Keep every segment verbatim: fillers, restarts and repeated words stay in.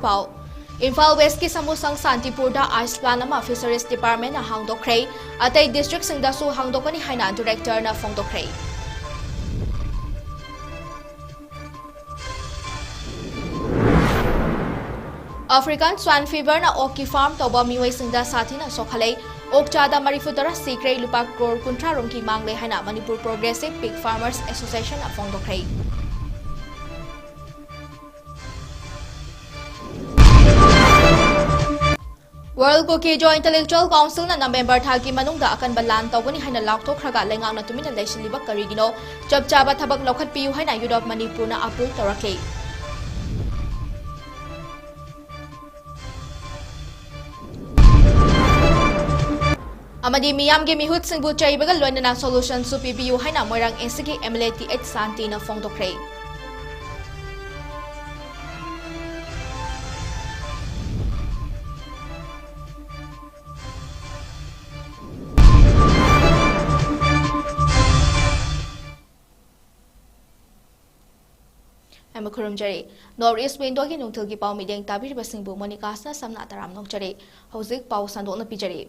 ꯄꯥꯎ꯫ ꯏꯝꯐꯥꯜ ꯋꯦꯁꯀꯤ ꯁꯃꯨꯁꯪ ꯁꯥꯟꯇꯤꯄꯨꯔꯗ ice plant ꯑꯃ Fisheries Departmentꯅ ꯍꯥꯡꯗꯣꯛꯈ꯭ꯔꯦ꯫ ꯑꯇꯩ districtꯁꯤꯡꯗꯁꯨ ꯍꯥꯡꯗꯣꯛꯀꯅꯤ ꯍꯥꯏꯅ Directorꯅ ꯐꯣꯡꯗꯣꯛꯈ꯭ꯔꯦ꯫ African Swine Feverꯅ ꯑꯣꯛꯀꯤ farm ꯇꯧꯕ ꯃꯤꯑꯣꯏꯁꯤꯡꯗ ꯁꯥꯊꯤꯅ ꯁꯣꯛꯍꯜꯂꯦ꯫ ꯑꯣꯛ ꯆꯥꯗ ꯃꯔꯤꯐꯨ ꯇꯔꯥ ꯁꯤꯈ꯭ꯔꯦ, ꯂꯨꯄꯥ ꯀ꯭ꯔꯣꯔ ꯀꯨꯟꯊ꯭ꯔꯥ ꯔꯣꯝꯒꯤ ꯃꯥꯡꯂꯦ ꯍꯥꯏꯅ Manipur Progressive Pig Farmers Associationꯅ ꯐꯣꯡꯗꯣꯛꯈ꯭ꯔꯦ꯫ World Kuki-Zo Intellectual Councilꯅ November ꯊꯥꯒꯤ ꯃꯅꯨꯡꯗ ꯑꯀꯟꯕ ꯂꯥꯟ ꯇꯧꯒꯅꯤ ꯍꯥꯏꯅ ꯂꯥꯎꯊꯣꯛꯈ꯭ꯔꯒ ꯂꯩꯉꯥꯛꯅ ꯇꯨꯃꯤꯟꯅ ꯂꯩꯁꯤꯜꯂꯤꯕ ꯀꯔꯤꯒꯤꯅꯣ? ꯆꯞ ꯆꯥꯕ ꯊꯕꯛ ꯂꯧꯈꯠꯄꯤꯌꯨ ꯍꯥꯏꯅ Youth of Manipurꯅ appeal ꯇꯧꯔꯛꯂꯤ꯫ ꯑꯃꯗꯤ ꯃꯤꯌꯥꯝꯒꯤ ꯃꯤꯍꯨꯠꯁꯤꯡꯕꯨ ꯆꯩꯕꯒ ꯂꯣꯏꯅꯅ solutionꯁꯨ ꯄꯤꯕꯤꯌꯨ ꯍꯥꯏꯅ ꯃꯣꯏꯔꯥꯡ ꯑꯦꯁꯤꯒꯤ MLA ꯇꯤ ꯑꯩꯆ ꯁꯥꯟꯇꯤꯅ ꯐꯣꯡꯗꯣꯛꯈ꯭ꯔꯦ꯫ ꯑꯩꯃ ꯈꯨꯔꯨꯝꯖꯔꯤ꯫ North East Windowꯒꯤ ꯅꯨꯡꯊꯤꯜꯒꯤ ꯄꯥꯎ ꯃꯤꯠꯌꯦꯡ ꯇꯥꯕꯤꯔꯤꯕꯁꯤꯡꯕꯨ ꯃꯣꯅꯤꯀꯥꯁꯅ ꯁꯝꯅ ꯇꯔꯥꯝꯅ ꯑꯣꯛꯆꯔꯤ꯫ ꯍꯧꯖꯤꯛ ꯄꯥꯎ ꯁꯟꯗꯣꯛꯅ ꯄꯤꯖꯔꯤ꯫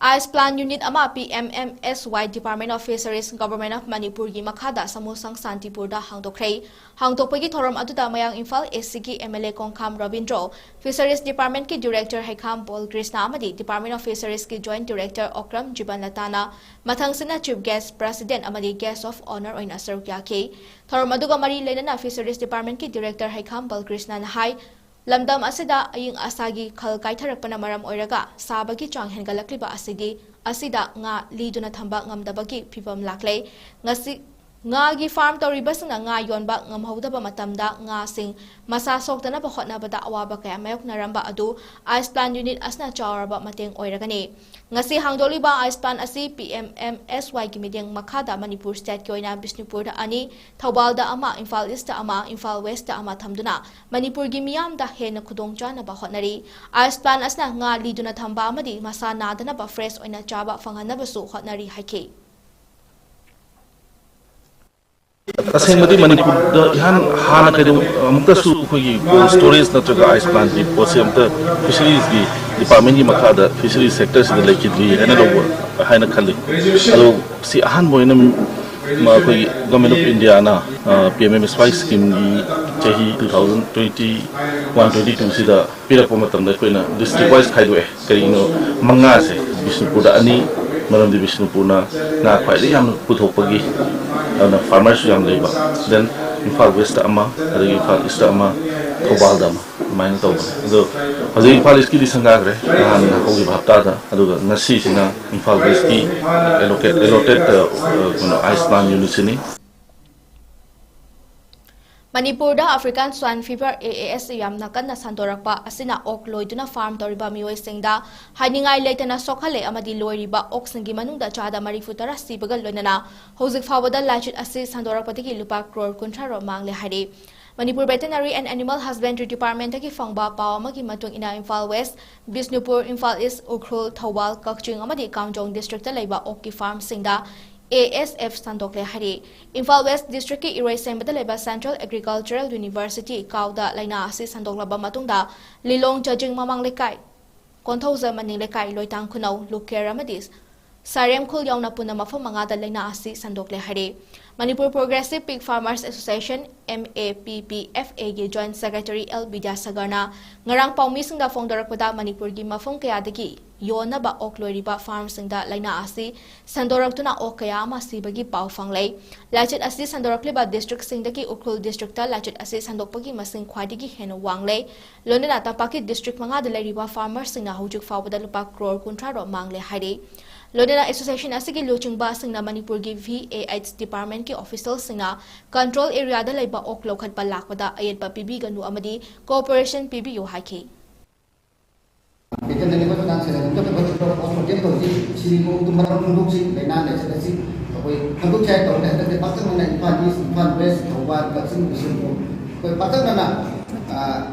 Ice plant unit ꯑꯃ P M M S Y Department of Fisheries, Government of Manipurꯒꯤ ꯃꯈꯥꯗ ꯁꯃꯨꯁꯪ ꯁꯥꯟꯇꯤꯄꯨꯔꯗ ꯍꯥꯡꯗꯣꯛꯈ꯭ꯔꯦ꯫ ꯍꯥꯡꯗꯣꯛꯄꯒꯤ ꯊꯧꯔꯝ ꯑꯗꯨꯗ ꯃꯌꯥꯡ ꯏꯝꯐꯥꯜ ꯑꯦꯁꯤꯒꯤ MLA ꯀꯣꯡꯈꯥꯝ ꯔꯕꯤꯟꯗ꯭ꯔꯣ, Fisheries Departmentꯀꯤ Director ꯍꯩꯈꯥꯝ ꯕꯣꯜꯀ꯭ꯔꯤꯁꯅ ꯑꯃꯗꯤ Department of Fisheries ꯀꯤ Joint Director Okram ꯖꯤꯕꯟꯂꯇꯥꯅ ꯃꯊꯪꯁꯤꯠꯅ Chief Guest, President ꯑꯃꯗꯤ Guest of Honour ꯑꯣꯏꯅ ꯁꯔꯨꯛ ꯌꯥꯈꯤ꯫ ꯊꯧꯔꯝ ꯑꯗꯨꯒ ꯃꯔꯤ ꯂꯩꯅꯅ Fisheries Departmentꯀꯤ Director ꯍꯩꯈꯥꯝ ꯕꯜꯀ꯭ꯔꯤꯁꯅꯅ ꯍꯥꯏ, ꯂꯝꯗꯝ ꯑꯁꯤꯗ ꯑꯏꯪ ꯑꯁꯥꯒꯤ ꯈꯜ ꯀꯥꯏꯊꯔꯛꯄꯅ ꯃꯔꯝ ꯑꯣꯏꯔꯒ ꯁꯥꯕꯒꯤ ꯆꯥꯡ ꯍꯦꯟꯒꯠꯂꯛꯂꯤꯕ ꯑꯁꯤꯗꯤ, ꯑꯁꯤꯗ ꯉꯥ ꯂꯤꯗꯨꯅ ꯊꯝꯕ ꯉꯝꯗꯕꯒꯤ ꯐꯤꯚꯝ ꯂꯥꯛꯂꯦ꯫ ꯉꯁꯤ ꯉꯥꯒꯤ farm ꯇꯧꯔꯤꯕꯁꯤꯡꯅ ꯉꯥ ꯌꯣꯟꯕ ꯉꯝꯍꯧꯗꯕ ꯃꯇꯝꯗ ꯉꯥꯁꯤꯡ ꯃꯁꯥ ꯁꯣꯛꯇꯅꯕ ꯍꯣꯠꯅꯕꯗ ꯑꯋꯥꯕ ꯀꯌꯥ ꯃꯥꯌꯣꯛꯅꯔꯝꯕ ꯑꯗꯨ ice plant unit ꯑꯁꯤꯅ ꯆꯥꯎꯔꯕ ꯃꯇꯦꯡ ꯑꯣꯏꯔꯒꯅꯤ꯫ ꯉꯁꯤ ꯍꯥꯡꯗꯣꯛꯂꯤꯕ ice plant ꯑꯁꯤ P M M S Y ꯒꯤ ꯃꯤꯠꯌꯦꯡ ꯃꯈꯥꯗ ꯃꯅꯤꯄꯨꯔ stateꯀꯤ ꯑꯣꯏꯅ ꯕꯤꯁꯅꯨꯄꯨꯔꯗ ꯑꯅꯤ, ꯊꯧꯕꯥꯜꯗ ꯑꯃ, ꯏꯝꯐꯥꯜ Eastꯇ ꯑꯃ, ꯏꯝꯐꯥꯜ Westꯇ ꯑꯃ ꯊꯝꯗꯨꯅ ꯃꯅꯤꯄꯨꯔꯒꯤ ꯃꯤꯌꯥꯝꯗ ꯍꯦꯟꯅ ꯈꯨꯗꯣꯡꯆꯥꯅꯕ ꯍꯣꯠꯅꯔꯤ꯫ Ice plant ꯑꯁꯤꯅ ꯉꯥ ꯂꯤꯗꯨꯅ ꯊꯝꯕ ꯑꯃꯗꯤ ꯃꯁꯥ ꯅꯥꯗꯅꯕ fresh ꯑꯣꯏꯅ ꯆꯥꯕ ꯐꯪꯍꯟꯅꯕꯁꯨ ꯍꯣꯠꯅꯔꯤ ꯍꯥꯏꯈꯤ꯫ ꯇꯁꯦꯡꯕꯗꯤ ꯃꯅꯤꯄꯨꯔꯗ ꯏꯍꯥꯟ ꯍꯥꯟꯅ ꯀꯩꯗꯧ ꯑꯃꯨꯛꯇꯁꯨ ꯑꯩꯈꯣꯏꯒꯤ cold storage ꯅꯠꯇ꯭ꯔꯒ ice plantꯀꯤ ꯄꯣꯠꯁꯦ ꯑꯝꯇ fisheries ꯀꯤ department ꯀꯤ ꯃꯈꯥꯗ fisheries sector ꯁꯤꯗ ꯂꯩꯈꯤꯗ꯭ꯔꯤ ꯍꯥꯏꯅ ꯂꯧꯕ ꯍꯥꯏꯅ ꯈꯜꯂꯤ꯫ ꯑꯗꯣ ꯁꯤ ꯑꯍꯥꯟꯕ ꯑꯣꯏꯅ ꯃ-, ꯑꯩꯈꯣꯏꯒꯤ Government of India ꯅ, ꯑ, P M M S Y scheme ꯒꯤ ꯆꯍꯤ two thousand twenty one twenty two ꯁꯤꯗ ꯄꯤꯔꯛꯄ ꯃꯇꯝꯗ ꯑꯩꯈꯣꯏꯅ district wise ꯈꯥꯏꯗꯣꯛꯑꯦ꯫ ꯀꯔꯤꯒꯤꯅꯣ ꯃꯉꯥꯁꯦ? ꯕꯤꯁꯅꯨꯄꯨꯔꯗ ꯑꯅꯤ, ꯃꯔꯝꯗꯤ ꯕꯤꯁꯅꯨꯄꯨꯔꯅ ꯉꯥ ꯈ꯭ꯋꯥꯏꯗꯒꯤ ꯌꯥꯝꯅ ꯄꯨꯊꯣꯛꯄꯒꯤ, ꯑꯗꯨꯅ farmers ꯁꯨ ꯌꯥꯝ ꯂꯩꯕ꯫ Then ꯏꯝꯐꯥꯜ West ꯇ ꯑꯃ, ꯑꯗꯒꯤ ꯏꯝꯐꯥꯜ East ꯇ ꯑꯃ, ꯊꯧꯕꯥꯜꯗ ꯑꯃ, ꯑꯗꯨꯃꯥꯏꯅ ꯇꯧꯕꯅꯦ꯫ ꯑꯗꯣ ꯍꯧꯖꯤꯛ ꯏꯝꯐꯥꯜ East ꯀꯤꯗꯤ ꯁꯪꯒꯥꯈ꯭ꯔꯦ ꯅꯍꯥꯟ ꯍꯧꯈꯤꯕ ꯍꯞꯇꯥꯗ, ꯑꯗꯨꯒ ꯉꯁꯤꯁꯤꯅ ꯏꯝꯐꯥꯜ West ꯀꯤ allocate, allotted, ꯑ, ꯑ, ꯀꯩꯅꯣ, ice plant unit ꯁꯤꯅꯤ꯫ ꯃꯅꯤꯄꯨꯔꯗ African Swine Fever, A A S, ꯌꯥꯝꯅ ꯀꯟꯅ ꯁꯟꯗꯣꯔꯛꯄ ꯑꯁꯤꯅ ꯑꯣꯛ ꯂꯣꯏꯗꯨꯅ farm ꯇꯧꯔꯤꯕ ꯃꯤꯑꯣꯏꯁꯤꯡꯗ ꯍꯥꯏꯅꯤꯡꯉꯥꯏ ꯂꯩꯇꯅ ꯁꯣꯛꯍꯜꯂꯦ ꯑꯃꯗꯤ ꯂꯣꯏꯔꯤꯕ ꯑꯣꯛꯁꯤꯡꯒꯤ ꯃꯅꯨꯡꯗ ꯆꯥꯗ ꯃꯔꯤꯐꯨ ꯇꯔꯥ ꯁꯤꯕꯒ ꯂꯣꯏꯅꯅ ꯍꯧꯖꯤꯛ ꯐꯥꯎꯕꯗ ꯂꯥꯏꯆꯠ ꯑꯁꯤ ꯁꯟꯗꯣꯔꯛꯄꯗꯒꯤ ꯂꯨꯄꯥ ꯀ꯭ꯔꯣꯔ ꯀꯨꯟꯊ꯭ꯔꯥ ꯔꯣꯝ ꯃꯥꯡꯂꯦ ꯍꯥꯏꯔꯤ꯫ Manipur Veterinary and Animal Husbandry Department ꯇꯒꯤ ꯐꯪꯕ ꯄꯥꯎ ꯑꯃꯒꯤ ꯃꯇꯨꯡ ꯏꯟꯅ ꯏꯝꯐꯥꯜ West, ꯕꯤꯁꯅꯨꯄꯨꯔ, ꯏꯝꯐꯥꯜ East, ꯎꯈ꯭ꯔꯨꯜ, ꯊꯧꯕꯥꯜ, ꯀꯛꯆꯤꯡ ꯑꯃꯗꯤ ꯀꯥꯝꯖꯣꯡ district ꯇ ꯂꯩꯕ ꯑꯣꯛꯀꯤ farm ꯁꯤꯡꯗ A S F ꯁꯟꯗꯣꯛꯂꯦ ꯍꯥꯏꯔꯤ꯫ ꯏꯝꯐꯥꯜ West district ꯀꯤ ꯏꯔꯣꯏꯁꯦꯝꯕꯗ ꯂꯩꯕ Central Agricultural University ꯀꯥꯎꯗ ꯂꯥꯏꯅꯥ ꯑꯁꯤ ꯁꯟꯗꯣꯛꯂꯕ ꯃꯇꯨꯡꯗ ꯂꯤꯂꯣꯡ ꯆꯥꯖꯤꯡ ꯃꯃꯥꯡ ꯂꯩꯀꯥꯏ, ꯀꯣꯟꯊꯧꯖ ꯃꯅꯤꯡ ꯂꯩꯀꯥꯏ, ꯂꯣꯏꯇꯥꯡ ꯈꯨꯅꯧ, ꯂꯨꯀꯦꯔ ꯑꯃꯗꯤ ꯁꯥꯔꯦꯝ ꯈꯨꯜ ꯌꯥꯎꯅ ꯄꯨꯟꯅ ꯃꯐꯝ ꯃꯉꯥꯗ ꯂꯥꯏꯅꯥ ꯑꯁꯤ ꯁꯟꯗꯣꯛꯂꯦ ꯍꯥꯏꯔꯤ꯫ Manipur Progressive Pig Farmers Association, M A P P F A ꯒꯤ Joint Secretary L ꯕꯤꯗ꯭ꯌꯥꯁꯥꯒꯔꯅ ꯉꯔꯥꯡ ꯄꯥꯎꯃꯤꯁꯤꯡꯗ ꯐꯣꯡꯗꯣꯔꯛꯄꯗ ꯃꯅꯤꯄꯨꯔꯒꯤ ꯃꯐꯝ ꯀꯌꯥꯗꯒꯤ ꯌꯣꯟꯅꯕ ꯑꯣꯛ ꯂꯣꯏꯔꯤꯕ farm ꯁꯤꯡꯗ ꯂꯥꯏꯅꯥ ꯑꯁꯤ ꯁꯟꯗꯣꯔꯛꯇꯨꯅ ꯑꯣꯛ ꯀꯌꯥ ꯑꯃ ꯁꯤꯕꯒꯤ ꯄꯥꯎ ꯐꯪꯂꯦ꯫ ꯂꯥꯏꯆꯠ ꯑꯁꯤ ꯁꯟꯗꯣꯔꯛꯂꯤꯕ district ꯁꯤꯡꯗꯒꯤ ꯎꯈ꯭ꯔꯨꯜ district ꯇ ꯂꯥꯏꯆꯠ ꯑꯁꯤ ꯁꯟꯗꯣꯛꯄꯒꯤ ꯃꯁꯤꯡ ꯈ꯭ꯋꯥꯏꯗꯒꯤ ꯍꯦꯟꯅ ꯋꯥꯡꯂꯦ꯫ ꯂꯣꯏꯅꯅ ꯇꯝꯄꯥꯛꯀꯤ district ꯃꯉꯥꯗ ꯂꯩꯔꯤꯕ farmer ꯁꯤꯡꯅ ꯍꯧꯖꯤꯛ ꯐꯥꯎꯕꯗ ꯂꯨꯄꯥ ꯀ꯭ꯔꯣꯔ ꯀꯨꯟꯊ꯭ꯔꯥ ꯔꯣꯝ ꯃꯥꯡꯂꯦ ꯍꯥꯏꯔꯤ꯫ ꯂꯣꯏꯅꯅ association ꯑꯁꯤꯒꯤ ꯂꯨꯆꯤꯡꯕꯁꯤꯡꯅ ꯃꯅꯤꯄꯨꯔꯒꯤ V A H department ꯀꯤ official ꯁꯤꯡꯅ control area ꯗ ꯂꯩꯕ ꯑꯣꯛ ꯂꯧꯈꯠꯄ ꯂꯥꯛꯄꯗ ꯑꯌꯦꯠꯄ ꯄꯤꯕꯤꯒꯅꯨ ꯑꯃꯗꯤ cooperation ꯄꯤꯕꯤꯌꯨ ꯍꯥꯏꯈꯤ꯫ Veterinary ꯍꯣꯁꯄꯤꯇꯥꯜꯁꯤꯡ ꯑꯃꯨꯛꯇ ꯄꯨꯊꯣꯛꯈꯤꯕ ꯍꯣꯁꯄꯤꯇꯥꯜ ꯇꯧꯁꯤ, ꯁꯤꯒꯤ ꯃꯑꯣꯡꯗ ꯃꯔꯝ ꯈꯪꯗꯣꯛꯁꯤ꯫ ꯂꯥꯏꯅꯥ ꯂꯥꯏꯆꯠ ꯑꯁꯤ ꯑꯩꯈꯣꯏ ꯈꯪꯗꯣꯛꯆꯩ ꯍꯥꯏ ꯇꯧꯕꯅꯦ꯫ ꯍꯟꯗꯛꯇꯤ ꯄꯥꯛꯇꯛꯅꯅ ꯏꯝꯐꯥꯜ East, ꯏꯝꯐꯥꯜ West, ꯊꯧꯕꯥꯜ, ꯀꯛꯆꯤꯡ, ꯕꯤꯁꯅꯨꯄꯨꯔ, ꯑꯩꯈꯣꯏ ꯄꯥꯛꯇꯛꯅꯅ, ꯑ,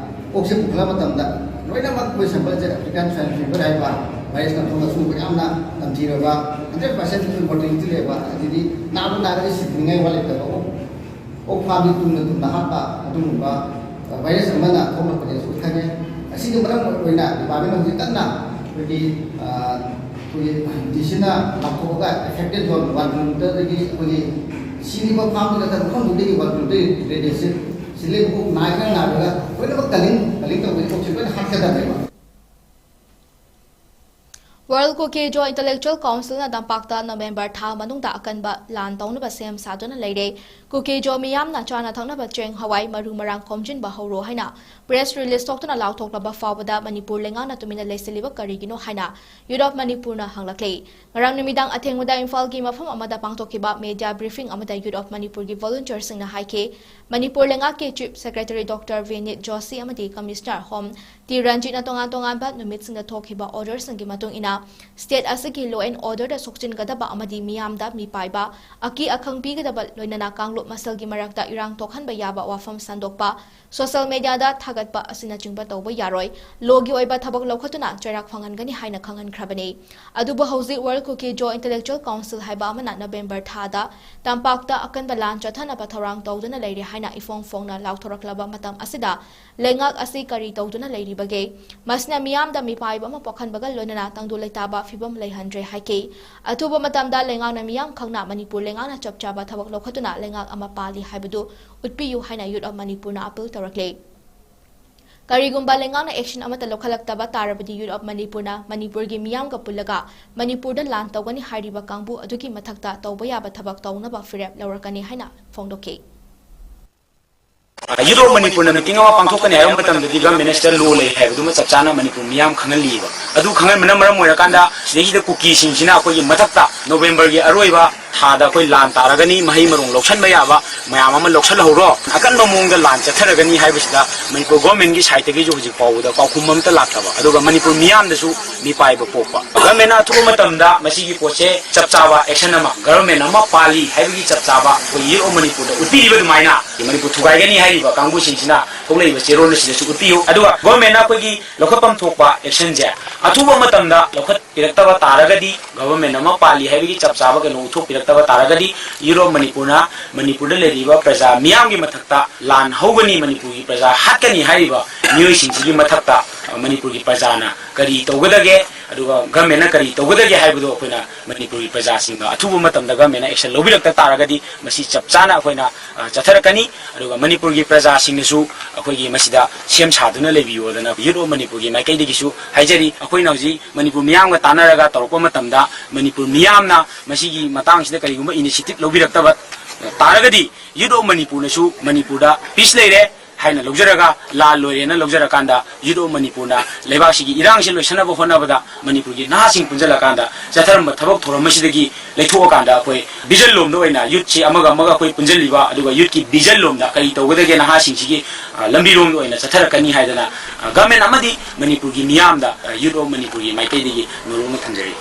ꯑꯣꯛꯁꯦ ꯄꯨꯈꯠꯂꯛꯄ ꯃꯇꯝꯗ ꯂꯣꯏꯅꯃꯛ ꯑꯩꯈꯣꯏ sample ꯁꯦ African Swine Fever ꯍꯥꯏꯕ ꯚꯥꯏꯔꯁ ꯀꯟꯇ꯭ꯔꯣꯜ ꯑꯁꯤꯒꯨꯝꯕ ꯌꯥꯝꯅ ꯇꯝꯊꯤꯔꯕ, ꯍꯟꯗ꯭ꯔꯦꯠ ꯄꯥꯔꯁꯦꯟ ꯃꯣꯔꯇꯦꯂꯤꯇꯤ ꯂꯩꯕ, ꯑꯗꯨꯗꯤ ꯅꯥꯕꯨ ꯅꯥꯔꯒ ꯁꯤꯗ꯭ꯔꯤꯉꯩ ꯋꯥ ꯂꯩꯇꯕ, ꯑꯣꯛ ꯐꯥꯝꯗꯤ ꯇꯨꯝꯅ ꯇꯨꯝꯅ ꯍꯥꯠꯄ, ꯑꯗꯨꯒꯨꯝꯕ ꯚꯥꯏꯔꯁ ꯑꯃꯅ ꯊꯣꯛꯂꯛꯄꯅꯦꯁꯨ ꯈꯪꯉꯦ꯫ ꯑꯁꯤꯒꯤ ꯃꯔꯝ ꯑꯣꯏꯅ ꯗꯤꯄꯥꯔꯠꯃꯦꯟ ꯍꯧꯖꯤꯛ ꯀꯟꯅ ꯑꯩꯈꯣꯏꯒꯤ ꯑꯩꯈꯣꯏꯒꯤ ꯗꯤ ꯁꯤꯅ ꯂꯥꯎꯊꯣꯛꯑꯒ ꯑꯦꯐꯦꯛꯇꯦꯠ ꯖꯣꯟ ꯋꯥꯟ ꯀꯤꯂꯣꯃꯤꯇꯔꯗꯒꯤ ꯑꯩꯈꯣꯏꯒꯤ ꯁꯤꯔꯤꯕ ꯐꯥꯝꯗꯨ ꯅꯠꯇꯕ ꯃꯐꯝꯗꯨꯗꯒꯤ ꯋꯥꯟ ꯀꯤꯂꯣꯃꯤꯇꯔ ꯔꯦꯗꯤꯌꯁꯁꯦ ꯁꯤ ꯂꯩꯕ ꯑꯣꯛ ꯅꯥꯏꯗꯅ ꯅꯥꯏꯔꯒ ꯂꯣꯏꯅꯃꯛ ꯀꯂꯤꯡ ꯀꯂꯤꯡ ꯇꯧꯕꯒꯤ ꯑꯣꯛꯁꯦ ꯂꯣꯏꯅ ꯍꯥꯠꯀꯗꯕꯅꯦꯕ꯫ ꯋꯥꯔꯜ ꯀꯨꯀꯤ ꯖꯣ ꯏꯟꯇꯂꯦꯛꯆꯨꯋꯦꯜ ꯀꯥꯎꯟꯁꯤꯜꯅ ꯇꯝꯄꯥꯛꯇ ꯅꯕꯦꯝꯕꯔ ꯊꯥ ꯃꯅꯨꯡꯗ ꯑꯀꯟꯕ ꯂꯥꯟ ꯇꯧꯅꯕ ꯁꯦꯝ ꯁꯥꯗꯨꯅ ꯂꯩꯔꯦ꯫ ꯀꯨꯀꯤ ꯖꯣ ꯃꯤꯌꯥꯝꯅ ꯆꯥꯅ ꯊꯛꯅꯕ ꯆꯦꯡ, ꯍꯋꯥꯏ, ꯃꯔꯨ ꯃꯔꯥꯡ ꯈꯣꯝꯖꯤꯟꯕ ꯍꯧꯔꯣ ꯍꯥꯏꯅ ꯄ꯭ꯔꯦꯁ ꯔꯤꯂꯤꯖ ꯊꯣꯛꯇꯨꯅ ꯂꯥꯎꯊꯣꯛꯂꯕ ꯐꯥꯎꯕꯗ ꯃꯅꯤꯄꯨꯔ ꯂꯩꯉꯥꯛꯅ ꯇꯨꯃꯤꯟꯅ ꯂꯩꯁꯤꯜꯂꯤꯕ ꯀꯔꯤꯒꯤꯅꯣ ꯍꯥꯏꯅ ꯌꯨꯠ ꯑꯣꯐ ꯃꯅꯤꯄꯨꯔꯅ ꯍꯪꯂꯛꯂꯤ꯫ ꯉꯔꯥꯡ ꯅꯨꯃꯤꯗꯥꯡ ꯑꯊꯦꯡꯕꯗ ꯏꯝꯐꯥꯜꯒꯤ ꯃꯐꯝ ꯑꯃꯗ ꯄꯥꯡꯊꯣꯛꯈꯤꯕ ꯃꯦꯗꯤꯌꯥ ꯕ꯭ꯔꯤꯐꯤꯡ ꯑꯃꯗ ꯌꯨꯠ ꯑꯣꯐ ꯃꯅꯤꯄꯨꯔꯒꯤ ꯚꯣꯂꯨꯟꯇꯤꯌꯔꯁꯤꯡꯅ ꯍꯥꯏꯈꯤ, ꯃꯅꯤꯄꯨꯔ ꯂꯩꯉꯥꯛꯀꯤ ꯆꯤꯐ ꯁꯦꯀ꯭ꯔꯦꯇꯔꯤ ꯗꯣꯛꯇꯔ ꯚꯤꯅꯤꯠ ꯖꯣꯁꯤ ꯑꯃꯗꯤ ꯀꯃꯤꯁꯅꯔ ꯍꯣꯝ ꯇꯤ ꯔꯟꯖꯤꯠꯅ ꯇꯣꯉꯥꯟ ꯇꯣꯉꯥꯟꯕ ꯅꯨꯃꯤꯠꯁꯤꯡꯗ ꯊꯣꯛꯈꯤꯕ ꯑꯣꯔꯗꯔꯁꯤꯡꯒꯤ ꯃꯇꯨꯡ ꯏꯟꯅ, ꯁ꯭ꯇꯦꯠ ꯑꯁꯤꯒꯤ ꯂꯣ ꯑꯦꯟ ꯑꯣꯔꯗꯔꯗ ꯁꯣꯛꯆꯤꯟꯒꯗꯕ ꯑꯃꯗꯤ ꯃꯤꯌꯥꯝꯗ ꯃꯤꯄꯥꯏꯕ, ꯑꯀꯤ ꯑꯈꯪ ꯄꯤꯒꯗꯕ, ꯂꯣꯏꯅꯅ ꯀꯥꯡꯂꯨꯞ ꯃꯁꯦꯜꯒꯤ ꯃꯔꯛꯇ ꯏꯔꯥꯡ ꯊꯣꯛꯍꯟꯕ ꯌꯥꯕ ꯋꯥꯐꯝ ꯁꯟꯗꯣꯛꯄ, ꯁꯣꯁꯤꯌꯦꯜ ꯃꯦꯗꯤꯌꯥꯗ ꯊꯥꯒꯠꯄ ꯑꯁꯤꯅꯆꯤꯡꯕ ꯇꯧꯕ ꯌꯥꯔꯣꯏ꯫ ꯂꯣꯒꯤ ꯑꯣꯏꯕ ꯊꯕꯛ ꯂꯧꯈꯠꯇꯨꯅ ꯆꯩꯔꯥꯛ ꯐꯪꯍꯟꯒꯅꯤ ꯍꯥꯏꯅ ꯈꯪꯍꯟꯈ꯭ꯔꯕꯅꯤ꯫ ꯑꯗꯨꯕꯨ ꯍꯧꯖꯤꯛ ꯋꯥꯔꯜ ꯀꯨꯀꯤ ꯖꯣ ꯏꯟꯇꯂꯦꯛꯆꯨꯋꯦꯜ ꯀꯥꯎꯟꯁꯤꯜ ꯍꯥꯏꯕ ꯑꯃꯅ ꯅꯕꯦꯝꯕꯔ ꯊꯥꯗ ꯇꯝꯄꯥꯛꯇ ꯑꯀꯟꯕ ꯂꯥꯟ ꯆꯠꯊꯅꯕ ꯊꯧꯔꯥꯡ ꯇꯧꯗꯨꯅ ꯂꯩꯔꯦ ꯍꯥꯏꯅ ꯏꯐꯣꯡ ꯐꯣꯡꯅ ꯂꯥꯎꯊꯣꯔꯛꯂꯕ ꯃꯇꯝ ꯑꯁꯤꯗ, ꯂꯩꯉꯥꯛ ꯑꯁꯤ ꯀꯔꯤ ꯇꯧꯗꯨꯅ ꯂꯩꯔꯤꯕꯒꯦ? ꯃꯁꯤꯅ ꯃꯤꯌꯥꯝꯗ ꯃꯤꯄꯥꯏꯕ ꯑꯃ ꯄꯣꯛꯍꯟꯕꯒ ꯂꯣꯏꯅꯅ ꯇꯪꯗꯨ ꯂꯩꯇꯥꯕ ꯐꯤꯚꯝ ꯂꯩꯍꯟꯗ꯭ꯔꯦ ꯍꯥꯏꯈꯤ꯫ ꯑꯊꯨꯕ ꯃꯇꯝꯗ ꯂꯩꯉꯥꯛꯅ ꯃꯤꯌꯥꯝ ꯈꯪꯅ ꯃꯅꯤꯄꯨꯔ ꯂꯩꯉꯥꯛꯅ ꯆꯞ ꯆꯥꯕ ꯊꯕꯛ ꯂꯧꯈꯠꯇꯨꯅ ꯂꯩꯉꯥꯛ ꯑꯃ ꯄꯥꯜꯂꯤ ꯍꯥꯏꯕꯗꯨ ꯎꯠꯄꯤꯌꯨ ꯍꯥꯏꯅ ꯌꯨꯠ ꯑꯣꯐ ꯃꯅꯤꯄꯨꯔꯅ ꯑꯥꯄꯤꯜ ꯇꯧꯔꯛꯂꯦ꯫ ꯀꯔꯤꯒꯨꯝꯕ ꯂꯩꯉꯥꯛꯅ ꯑꯦꯛꯁꯟ ꯑꯃꯠꯇ ꯂꯧꯈꯠꯂꯛꯇꯕ ꯇꯥꯔꯕꯗꯤ ꯌꯨꯠ ꯑꯣꯐ ꯃꯅꯤꯄꯨꯔꯅ ꯃꯅꯤꯄꯨꯔꯒꯤ ꯃꯤꯌꯥꯝꯒ ꯄꯨꯜꯂꯒ ꯃꯅꯤꯄꯨꯔꯗ ꯂꯥꯟ ꯇꯧꯒꯅꯤ ꯍꯥꯏꯔꯤꯕ ꯀꯥꯡꯕꯨ ꯑꯗꯨꯒꯤ ꯃꯊꯛꯇ ꯇꯧꯕ ꯌꯥꯕ ꯊꯕꯛ ꯇꯧꯅꯕ ꯐꯤꯔꯦꯞ ꯂꯧꯔꯛꯀꯅꯤ ꯍꯥꯏꯅ ꯐꯣꯡꯗꯣꯛꯈꯤ꯫ ꯌꯨꯠ ꯑꯣꯐ ꯃꯅꯤꯄꯨꯔꯅ ꯃꯤꯇꯤꯡ ꯑꯃ ꯄꯥꯡꯊꯣꯛꯀꯅꯤ ꯍꯥꯏꯕ ꯃꯇꯝꯗꯗꯤ ꯒꯚꯔꯟꯃꯦꯟ ꯁꯤꯗ ꯂꯣ ꯂꯩ ꯍꯥꯏꯕꯗꯨꯃ ꯆꯞ ꯆꯥꯅ ꯃꯅꯤꯄꯨꯔ ꯃꯤꯌꯥꯝ ꯈꯪꯍꯜꯂꯤꯕ꯫ ꯑꯗꯨ ꯈꯪꯍꯟꯕꯅ ꯃꯔꯝ ꯑꯣꯏꯔꯀꯥꯟꯗ ꯁꯤꯗꯩꯁꯤꯗ ꯀꯨꯀꯤꯁꯤꯡꯁꯤꯅ ꯑꯩꯈꯣꯏꯒꯤ ꯃꯊꯛꯇ ꯅꯣꯕꯦꯝꯕꯔꯒꯤ ꯑꯔꯣꯏꯕ ꯊꯥꯗ ꯑꯩꯈꯣꯏ ꯂꯥꯟ ꯇꯥꯔꯒꯅꯤ, ꯃꯍꯩ ꯃꯔꯣꯡ ꯂꯧꯁꯟꯕ ꯌꯥꯕ ꯃꯌꯥꯝ ꯑꯃ ꯂꯧꯁꯜꯍꯧꯔꯣ, ꯑꯀꯟꯕ ꯃꯑꯣꯡꯗ ꯂꯥꯟ ꯆꯠꯊꯔꯒꯅꯤ ꯍꯥꯏꯕꯁꯤꯗ ꯃꯅꯤꯄꯨꯔ ꯒꯣꯔꯃꯦꯟꯒꯤ ꯁꯥꯏꯠꯇꯒꯤꯁꯨ ꯍꯧꯖꯤꯛ ꯐꯥꯎꯕꯗ ꯄꯥꯎꯈꯨꯝ ꯑꯃꯇ ꯂꯥꯛꯇꯕ, ꯑꯗꯨꯒ ꯃꯅꯤꯄꯨꯔ ꯃꯤꯌꯥꯝꯗꯁꯨ ꯃꯤꯄꯥꯏꯕ ꯄꯣꯛꯄ꯫ ꯒꯣꯔꯃꯦꯟꯅ ꯑꯊꯨꯕ ꯃꯇꯝꯗ ꯃꯁꯤꯒꯤ ꯄꯣꯠꯁꯦ ꯆꯞ ꯆꯥꯕ ꯑꯦꯛꯁꯟ ꯑꯃ, ꯒꯣꯔꯃꯦꯟ ꯑꯃ ꯄꯥꯜꯂꯤ ꯍꯥꯏꯕꯒꯤ ꯆꯞ ꯆꯥꯕ ꯑꯩꯈꯣꯏ ꯌꯨꯠ ꯑꯣꯐ ꯃꯅꯤꯄꯨꯔꯗ ꯎꯠꯄꯤꯔꯤꯕ ꯑꯗꯨꯃꯥꯏꯅ ꯃꯅꯤꯄꯨꯔ ꯊꯨꯒꯥꯏꯒꯅꯤ ꯍꯥꯏꯔꯤꯕ ꯀꯥꯡꯕꯨꯁꯤꯡꯁꯤꯅ ꯊꯣꯛꯂꯛꯏꯕ ꯆꯦꯔꯣꯜ ꯑꯁꯤꯗꯁꯨ ꯎꯠꯄꯤꯌꯨ꯫ ꯑꯗꯨꯒ ꯒꯣꯔꯃꯦꯟꯅ ꯑꯩꯈꯣꯏꯒꯤ ꯂꯧꯈꯠꯐꯝ ꯊꯣꯛꯄ ꯑꯦꯛꯁꯟꯁꯦ ꯑꯊꯨꯕ ꯃꯇꯝꯗ ꯂꯧꯈꯠꯄꯤꯔꯛꯇꯕ ꯇꯥꯔꯒꯗꯤ, ꯒꯣꯔꯃꯦꯟ ꯑꯃ ꯄꯥꯜꯂꯤ ꯍꯥꯏꯕꯒꯤ ꯆꯞ ꯆꯥꯕ ꯀꯩꯅꯣ ꯎꯠꯊꯣꯛꯄꯤꯔꯛꯇꯕ ꯇꯥꯔꯒꯗꯤ, ꯌꯨꯠ ꯑꯣꯐ ꯃꯅꯤꯄꯨꯔꯅ ꯃꯅꯤꯄꯨꯔꯗ ꯂꯩꯔꯤꯕ ꯄ꯭ꯔꯖꯥ ꯃꯤꯌꯥꯝꯒꯤ ꯃꯊꯛꯇ ꯂꯥꯟ ꯍꯧꯒꯅꯤ, ꯃꯅꯤꯄꯨꯔꯒꯤ ꯄ꯭ꯔꯖꯥ ꯍꯥꯠꯀꯅꯤ ꯍꯥꯏꯔꯤꯕ ꯃꯤꯑꯣꯏꯁꯤꯡꯁꯤꯒꯤ ꯃꯊꯛꯇ, ꯑ, ꯃꯅꯤꯄꯨꯔꯒꯤ ꯄ꯭ꯔꯖꯥꯅ ꯀꯔꯤ ꯇꯧꯒꯗꯒꯦ, ꯑꯗꯨꯒ ꯒꯣꯔꯃꯦꯟꯅ ꯀꯔꯤ ꯇꯧꯒꯗꯒꯦ ꯍꯥꯏꯕꯗꯨ ꯑꯩꯈꯣꯏꯅ ꯃꯅꯤꯄꯨꯔꯒꯤ ꯄ꯭ꯔꯖꯥꯁꯤꯡꯅ ꯑꯊꯨꯕ ꯃꯇꯝꯗ ꯒꯣꯔꯃꯦꯟꯅ ꯑꯦꯛꯁꯟ ꯂꯧꯕꯤꯔꯛꯇ ꯇꯥꯔꯒꯗꯤ, ꯃꯁꯤ ꯆꯞ ꯆꯥꯅ ꯑꯩꯈꯣꯏꯅ, ꯑ, ꯆꯠꯊꯔꯛꯀꯅꯤ꯫ ꯑꯗꯨꯒ ꯃꯅꯤꯄꯨꯔꯒꯤ ꯄ꯭ꯔꯖꯥꯁꯤꯡꯅꯁꯨ ꯑꯩꯈꯣꯏꯒꯤ ꯃꯁꯤꯗ ꯁꯦꯝ ꯁꯥꯗꯨꯅ ꯂꯩꯕꯤꯌꯣꯗꯅ ꯌꯨꯠ ꯑꯣꯐ ꯃꯅꯤꯄꯨꯔꯒꯤ ꯃꯥꯏꯀꯩꯗꯒꯤꯁꯨ ꯍꯥꯏꯖꯔꯤ꯫ ꯑꯩꯈꯣꯏꯅ ꯍꯧꯖꯤꯛ ꯃꯅꯤꯄꯨꯔ ꯃꯤꯌꯥꯝꯒ ꯇꯥꯟꯅꯔꯒ ꯇꯧꯔꯛꯄ ꯃꯇꯝꯗ, ꯃꯅꯤꯄꯨꯔ ꯃꯤꯌꯥꯝꯅ ꯃꯁꯤꯒꯤ ꯃꯇꯥꯡꯁꯤꯗ ꯀꯔꯤꯒꯨꯝꯕ ꯏꯅꯤꯁꯤꯌꯦꯇꯤꯚ ꯂꯧꯕꯤꯔꯛꯇꯕ ꯇꯥꯔꯒꯗꯤ, ꯌꯨꯠ ꯑꯣꯐ ꯃꯅꯤꯄꯨꯔꯅꯁꯨ ꯃꯅꯤꯄꯨꯔꯗ ꯄꯤꯁ ꯂꯩꯔꯦ ꯍꯥꯏꯅ ꯂꯧꯖꯔꯒ, ꯂꯥꯟ ꯂꯣꯏꯔꯦꯅ ꯂꯧꯖꯔꯀꯥꯟꯗ, ꯌꯨꯠ ꯑꯣꯐ ꯃꯅꯤꯄꯨꯔꯅ ꯂꯩꯕꯥꯛꯁꯤꯒꯤ ꯏꯔꯥꯡꯁꯤ ꯂꯣꯏꯁꯤꯟꯅꯕ ꯍꯣꯠꯅꯕꯗ, ꯃꯅꯤꯄꯨꯔꯒꯤ ꯅꯍꯥꯁꯤꯡ ꯄꯨꯟꯁꯤꯜꯂꯀꯥꯟꯗ ꯆꯠꯊꯔꯝꯕ ꯊꯕꯛ ꯊꯧꯔꯝ ꯑꯁꯤꯗꯒꯤ ꯂꯩꯊꯣꯛꯑꯀꯥꯟꯗ, ꯑꯩꯈꯣꯏ ꯚꯤꯖꯟ ꯂꯣꯝꯗ ꯑꯣꯏꯅ, ꯌꯨꯠꯁꯤ ꯑꯃꯒ ꯑꯃꯒ ꯑꯩꯈꯣꯏ ꯄꯨꯟꯁꯤꯜꯂꯤꯕ, ꯑꯗꯨꯒ ꯌꯨꯠꯀꯤ ꯚꯤꯖꯟ ꯂꯣꯝꯗ ꯀꯔꯤ ꯇꯧꯒꯗꯒꯦ, ꯅꯍꯥꯁꯤꯡꯁꯤꯒꯤ, ꯑ, ꯂꯝꯕꯤꯔꯣꯝꯗ ꯑꯣꯏꯅ ꯆꯠꯊꯔꯛꯀꯅꯤ ꯍꯥꯏꯗꯅ, ꯑ, ꯒꯚꯔꯟꯃꯦꯟꯠ ꯑꯃꯗꯤ ꯃꯅꯤꯄꯨꯔꯒꯤ ꯃꯤꯌꯥꯝꯗ, ꯑ, ꯌꯨꯠ ꯑꯣꯐ ꯃꯅꯤꯄꯨꯔꯒꯤ ꯃꯥꯏꯀꯩꯗꯒꯤ ꯅꯣꯂꯨꯛꯅ ꯊꯝꯖꯔꯤ꯫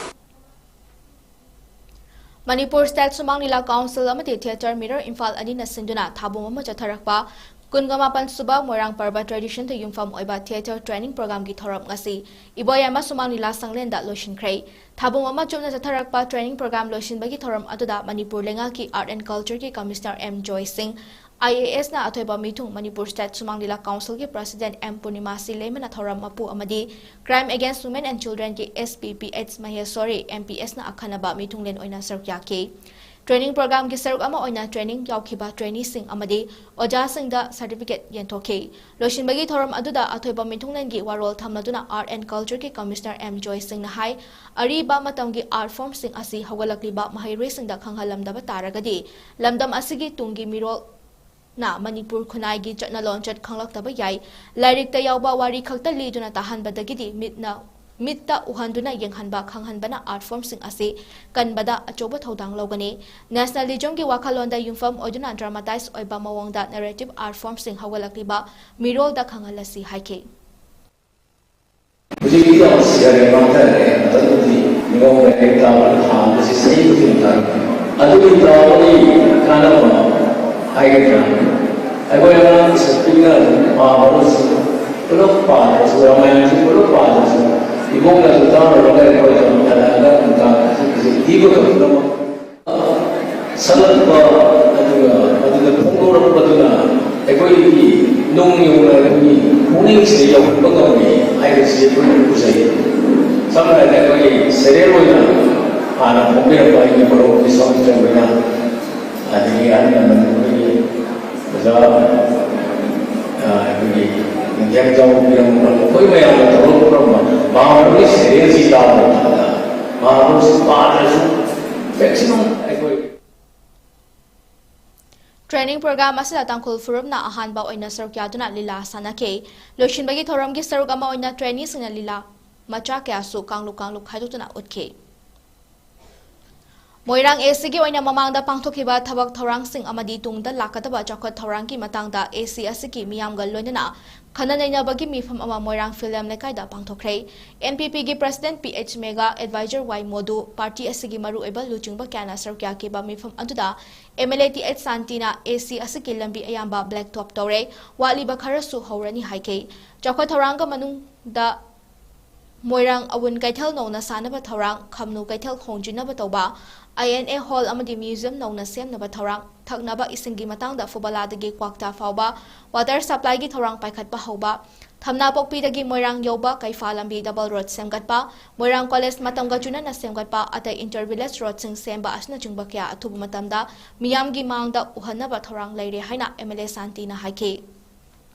ꯃꯅꯤꯄꯨꯔ ꯁ꯭ꯇꯦꯠ ꯁꯨꯃꯥꯡ ꯂꯤꯂꯥ ꯀꯥꯎꯟꯁꯤꯜ ꯑꯃꯗꯤ ꯊꯤꯌꯦꯇꯔ ꯃꯤꯔꯔ ꯏꯝꯐꯥꯜ ꯑꯅꯤꯅ ꯁꯤꯟꯗꯨꯅ ꯊꯥꯕꯨꯡ ꯑꯃ ꯆꯠꯊꯔꯛꯄ ꯀꯨꯟꯒ ꯃꯥꯄꯟ ꯁꯨꯕ ꯃꯣꯏꯔꯥꯡ ꯄꯔꯕ ꯇ꯭ꯔꯦꯗꯤꯁꯟꯗ ꯌꯨꯝꯐꯝ ꯑꯣꯏꯕ ꯊꯤꯌꯦꯇꯔ ꯇ꯭ꯔꯦꯅꯤꯡ ꯄ꯭ꯔꯣꯒ꯭ꯔꯥꯝꯒꯤ ꯊꯧꯔꯝ ꯉꯁꯤ ꯏꯕꯣꯌꯥꯏꯃ ꯁꯨꯃꯥꯡ ꯂꯤꯂꯥ ꯁꯪꯂꯦꯟꯗ ꯂꯣꯏꯁꯤꯟꯈ꯭ꯔꯦ꯫ ꯊꯥꯕꯨꯡ ꯑꯃ ꯆꯨꯞꯅ ꯆꯠꯊꯔꯛꯄ ꯇ꯭ꯔꯦꯅꯤꯡ ꯄ꯭ꯔꯣꯒ꯭ꯔꯥꯝ ꯂꯣꯏꯁꯤꯟꯕꯒꯤ ꯊꯧꯔꯝ ꯑꯗꯨꯗ ꯃꯅꯤꯄꯨꯔ ꯂꯩꯉꯥꯛꯀꯤ ꯑꯥꯔꯠ ꯑꯦꯟ ꯀꯜꯆꯔꯒꯤ ꯀꯃꯤꯁꯅꯔ ꯑꯦꯝ ꯖꯣꯏ ꯁꯤꯡ, ꯑꯥꯏ ꯑꯦ ꯑꯦꯁꯅ ꯑꯊꯣꯏꯕ ꯃꯤꯊꯨꯡ, ꯃꯅꯤꯄꯨꯔ ꯁ꯭ꯇꯦꯠ ꯁꯨꯃꯥꯡ ꯂꯤꯂꯥ ꯀꯥꯎꯟꯁꯤꯜꯒꯤ ꯄ꯭ꯔꯁꯤꯗꯦꯟꯠ ꯑꯦꯝ ꯄꯨꯔꯅꯤꯃꯥꯁꯤ ꯂꯩꯃꯅ ꯊꯧꯔꯝ ꯃꯄꯨ ꯑꯃꯗꯤ ꯀ꯭ꯔꯥꯏꯝ ꯑꯦꯒꯦꯟꯁ ꯋꯨꯃꯦꯟ ꯑꯦꯟ ꯆꯤꯜꯗ꯭ꯔꯦꯟꯒꯤ S P P H Maheshori, M P ꯑꯦꯁꯅ ꯑꯈꯟꯅꯕ ꯃꯤꯊꯨꯡꯂꯦꯟ ꯑꯣꯏꯅ ꯁꯔꯨꯛ ꯌꯥꯈꯤ꯫ ꯇ꯭ꯔꯦꯅꯤꯡ ꯄ꯭ꯔꯣꯒ꯭ꯔꯥꯝꯒꯤ ꯁꯔꯨꯛ ꯑꯃ ꯑꯣꯏꯅ ꯇ꯭ꯔꯦꯅꯤꯡ ꯌꯥꯎꯈꯤꯕ ꯇ꯭ꯔꯦꯅꯤꯁꯤꯡ ꯑꯃꯗꯤ ꯑꯣꯖꯥꯁꯤꯡꯗ ꯁꯥꯔꯇꯤꯐꯤꯀꯦꯠ ꯌꯦꯟꯊꯣꯛꯈꯤ꯫ ꯂꯣꯏꯁꯤꯟꯕꯒꯤ ꯊꯧꯔꯝ ꯑꯗꯨꯗ ꯑꯊꯣꯏꯕ ꯃꯤꯊꯨꯡꯂꯦꯟꯒꯤ ꯋꯥꯔꯣꯜ ꯊꯝꯂꯗꯨꯅ ꯑꯥꯔꯠ ꯑꯦꯟ ꯀꯜꯆꯔꯒꯤ ꯀꯃꯤꯁꯅꯔ ꯑꯦꯝ ꯖꯣꯏ ꯁꯤꯡꯅ ꯍꯥꯏ, ꯑꯔꯤꯕ ꯃꯇꯝꯒꯤ ꯑꯥꯔꯠ ꯐꯣꯔꯝꯁꯤꯡ ꯑꯁꯤ ꯍꯧꯒꯠꯂꯛꯂꯤꯕ ꯃꯍꯩꯔꯣꯏꯁꯤꯡꯗ ꯈꯪꯍꯜꯂꯝꯗꯕ ꯇꯥꯔꯒꯗꯤ ꯂꯝꯗꯝ ꯑꯁꯤꯒꯤ ꯇꯨꯡꯒꯤ ꯃꯤꯔꯣꯜ ꯅ ꯃꯅꯤꯄꯨꯔ ꯈꯨꯟꯅꯥꯏꯒꯤ ꯆꯠꯅ ꯂꯣꯟꯆꯠ ꯈꯪꯂꯛꯇꯕ ꯌꯥꯏ꯫ ꯂꯥꯏꯔꯤꯛꯇ ꯌꯥꯎꯕ ꯋꯥꯔꯤ ꯈꯛꯇ ꯂꯤꯗꯨꯅ ꯇꯥꯍꯟꯕꯗꯒꯤꯗꯤ ꯃꯤꯠꯅ ꯃꯤꯠꯇ ꯎꯍꯟꯗꯨꯅ ꯌꯦꯡꯍꯟꯕ ꯈꯪꯍꯟꯕꯅ art form ꯁꯤꯡ ꯑꯁꯤ ꯀꯟꯕꯗ ꯑꯆꯧꯕ ꯊꯧꯗꯥꯡ ꯂꯧꯒꯅꯤ꯫ Nationalism ꯒꯤ ꯋꯥꯈꯜꯂꯣꯟꯗ ꯌꯨꯝꯐꯝ ꯑꯣꯏꯗꯨꯅ dramatise ꯑꯣꯏꯕ ꯃꯑꯣꯡꯗ narrative art form ꯁꯤꯡ ꯍꯧꯒꯠꯂꯛꯂꯤꯕ ꯃꯤꯔꯣꯜꯗ ꯈꯪꯍꯜꯂꯁꯤ ꯍꯥꯏꯈꯤ꯫ ꯍꯧꯖꯤꯛꯇꯤ ꯌꯥꯝ ꯁꯤꯊꯔꯦ, ꯃꯥꯡꯊꯔꯦ꯫ ꯃꯇꯝꯗꯨꯗꯤ ꯃꯤꯔꯣꯜ ꯂꯥꯏꯔꯤꯛ ꯇꯥꯕ ꯍꯥꯡꯕꯁꯤ ꯆꯍꯤ ꯈꯨꯗꯤꯡ ꯇꯥꯏ꯫ ꯑꯗꯨꯒꯤ ꯇꯥꯕꯒꯤ ꯀꯥꯟꯅꯕ ꯍꯥꯏꯒꯗ꯭ꯔꯥ, ꯑꯩꯈꯣꯏ ꯑꯉꯥꯡ ꯄꯤꯛꯅ ꯑꯗꯨꯝ ꯄꯥꯕꯗꯁꯨ, ꯄꯨꯂꯞ ꯄꯥꯗ꯭ꯔꯁꯨ, ꯔꯥꯃꯥꯌꯟꯁꯤ ꯄꯨꯂꯞ ꯄꯥꯗ꯭ꯔꯁꯨ, ꯏꯕꯣꯛꯅꯁꯨ ꯇꯥꯔꯨꯔꯒ ꯑꯩꯈꯣꯏꯗ ꯍꯜꯂꯛꯑꯒ ꯅꯨꯡꯗꯥꯡ ꯈꯖꯤꯛ ꯈꯖꯤꯛ ꯂꯤꯕ ꯈꯛꯇꯃꯛ ꯁꯛꯂꯛꯄ, ꯑꯗꯨꯒ ꯃꯗꯨꯗ ꯐꯣꯡꯗꯣꯔꯛꯄꯗꯨꯅ ꯑꯩꯈꯣꯏꯒꯤ ꯅꯨꯡ ꯌꯧꯅ ꯑꯩꯈꯣꯏꯒꯤ ꯄꯨꯛꯅꯤꯡꯁꯤꯗ ꯌꯧꯍꯟꯕ ꯉꯝꯃꯤ ꯍꯥꯏꯕꯁꯤ ꯑꯩꯈꯣꯏꯅ ꯎꯖꯩ꯫ ꯁꯝꯅ ꯍꯥꯏꯔꯕꯗ, ꯑꯩꯈꯣꯏꯒꯤ ꯁꯦꯔꯦꯜ ꯑꯣꯏꯅ ꯍꯥꯟꯅ ꯐꯣꯡꯕꯤꯔꯝꯕ ꯑꯩꯒꯤ ꯃꯔꯨꯞ ꯕꯤꯁ꯭ꯋꯥꯃꯤꯇ꯭ꯔ ꯍꯣꯏꯅ, ꯑꯗꯒꯤ ꯑꯍꯜ ꯂꯃꯟ ꯑꯩꯈꯣꯏꯒꯤ ꯑꯣꯖꯥ, ꯑ, ꯑꯩꯈꯣꯏꯒꯤ ꯅꯤꯡꯊꯦꯝꯖꯥꯎ ꯄꯤꯔꯝꯕ, ꯃꯈꯣꯏ ꯃꯌꯥꯝꯅ ꯊꯧꯔꯝ ꯄꯨꯔꯝꯕ ꯃꯍꯥꯛꯀꯤ ꯁꯦꯔꯦꯜꯁꯤ ꯇꯥꯕ ꯃꯇꯝꯗ, ꯃꯍꯥꯛꯁꯤ ꯄꯥꯗ꯭ꯔꯁꯨ maximum ꯑꯩꯈꯣꯏ Training program ꯑꯁꯤꯗ ꯇꯥꯡꯈꯨꯜ ꯐꯨꯔꯨꯞꯅ ꯑꯍꯥꯟꯕ ꯑꯣꯏꯅ ꯁꯔꯨꯛ ꯌꯥꯗꯨꯅ ꯂꯤꯂꯥ ꯁꯥꯟꯅꯈꯤ꯫ ꯂꯣꯏꯁꯤꯟꯕꯒꯤ ꯊꯧꯔꯝꯒꯤ ꯁꯔꯨꯛ ꯑꯃ ꯑꯣꯏꯅ traineeꯁꯤꯡꯅ ꯂꯤꯂꯥ ꯃꯆꯥ ꯀꯌꯥꯁꯨ ꯀꯥꯡꯂꯨꯞ ꯀꯥꯡꯂꯨꯞ ꯈꯥꯏꯗꯣꯛꯇꯨꯅ ꯎꯠꯈꯤ꯫ ꯃꯣꯏꯔꯥꯡ AC ꯒꯤ ꯑꯣꯏꯅ ꯃꯃꯥꯡꯗ ꯄꯥꯡꯊꯣꯛꯈꯤꯕ ꯊꯕꯛ ꯊꯧꯔꯥꯡꯁꯤꯡ ꯑꯃꯗꯤ ꯇꯨꯡꯗ ꯂꯥꯛꯀꯗꯕ ꯆꯥꯎꯈꯠ ꯊꯧꯔꯥꯡꯒꯤ ꯃꯇꯥꯡꯗ AC ꯑꯁꯤꯒꯤ ꯃꯤꯌꯥꯝꯒ ꯂꯣꯏꯅꯅ ꯈꯟꯅ ꯅꯩꯅꯕꯒꯤ ꯃꯤꯐꯝ ꯑꯃ ꯃꯣꯏꯔꯥꯡ ꯐꯤꯂꯝ ꯂꯩꯀꯥꯏꯗ ꯄꯥꯡꯊꯣꯛꯈ꯭ꯔꯦ꯫ NPP ꯒꯤ president PH ꯃꯦꯒꯥ, advisor ꯋꯥꯏ ꯃꯣꯗꯨ, party ꯑꯁꯤꯒꯤ ꯃꯔꯨꯑꯣꯏꯕ ꯂꯨꯆꯤꯡꯕ ꯀꯌꯥꯅ ꯁꯔꯨꯛ ꯌꯥꯈꯤꯕ ꯃꯤꯐꯝ ꯑꯗꯨꯗ MLA TH ꯁꯥꯟꯇꯤꯅ AC ꯑꯁꯤꯒꯤ ꯂꯝꯕꯤ ꯑꯌꯥꯝꯕ black top ꯇꯧꯔꯦ, ꯋꯥꯠꯂꯤꯕ ꯈꯔꯁꯨ ꯍꯧꯔꯅꯤ ꯍꯥꯏꯈꯤ꯫ ꯆꯥꯎꯈꯠ ꯊꯧꯔꯥꯡꯒ ꯃꯅꯨꯡꯗ ꯃꯣꯏꯔꯥꯡ ꯑꯋꯨꯟ ꯀꯩꯊꯦꯜ ꯅꯧꯅ ꯁꯥꯅꯕ ꯊꯧꯔꯥꯡ, ꯈꯝꯅꯨ ꯀꯩꯊꯦꯜ ꯍꯣꯡꯖꯤꯟꯅꯕ ꯇꯧꯕ, INA hall ꯑꯃꯗꯤ museum ꯅꯧꯅ ꯁꯦꯝꯅꯕ ꯊꯧꯔꯥꯡ, ꯊꯛꯅꯕ ꯏꯁꯤꯡꯒꯤ ꯃꯇꯥꯡꯗ ꯐꯨꯕꯂꯥꯗꯒꯤ ꯀ꯭ꯋꯥꯛꯇꯥ ꯐꯥꯎꯕ water supply ꯒꯤ ꯊꯧꯔꯥꯡ ꯄꯥꯏꯈꯠꯄ ꯍꯧꯕ, ꯊꯝꯅꯥꯄꯣꯛꯄꯤꯗꯒꯤ ꯃꯣꯏꯔꯥꯡ ꯌꯧꯕ ꯀꯩꯐꯥ ꯂꯝꯕꯤ double road ꯁꯦꯝꯒꯠꯄ, ꯃꯣꯏꯔꯥꯡ college ꯃꯇꯝꯒ ꯆꯨꯅꯅ ꯁꯦꯝꯒꯠꯄ, ꯑꯇꯩ inter village road ꯁꯤꯡ ꯁꯦꯝꯕ ꯑꯁꯤꯅꯆꯤꯡꯕ ꯀꯌꯥ ꯑꯊꯨꯕ ꯃꯇꯝꯗ ꯃꯤꯌꯥꯝꯒꯤ ꯃꯥꯡꯗ ꯎꯍꯟꯅꯕ ꯊꯧꯔꯥꯡ ꯂꯩꯔꯦ ꯍꯥꯏꯅ MLA ꯁꯥꯟꯇꯤꯅ ꯍꯥꯏꯈꯤ꯫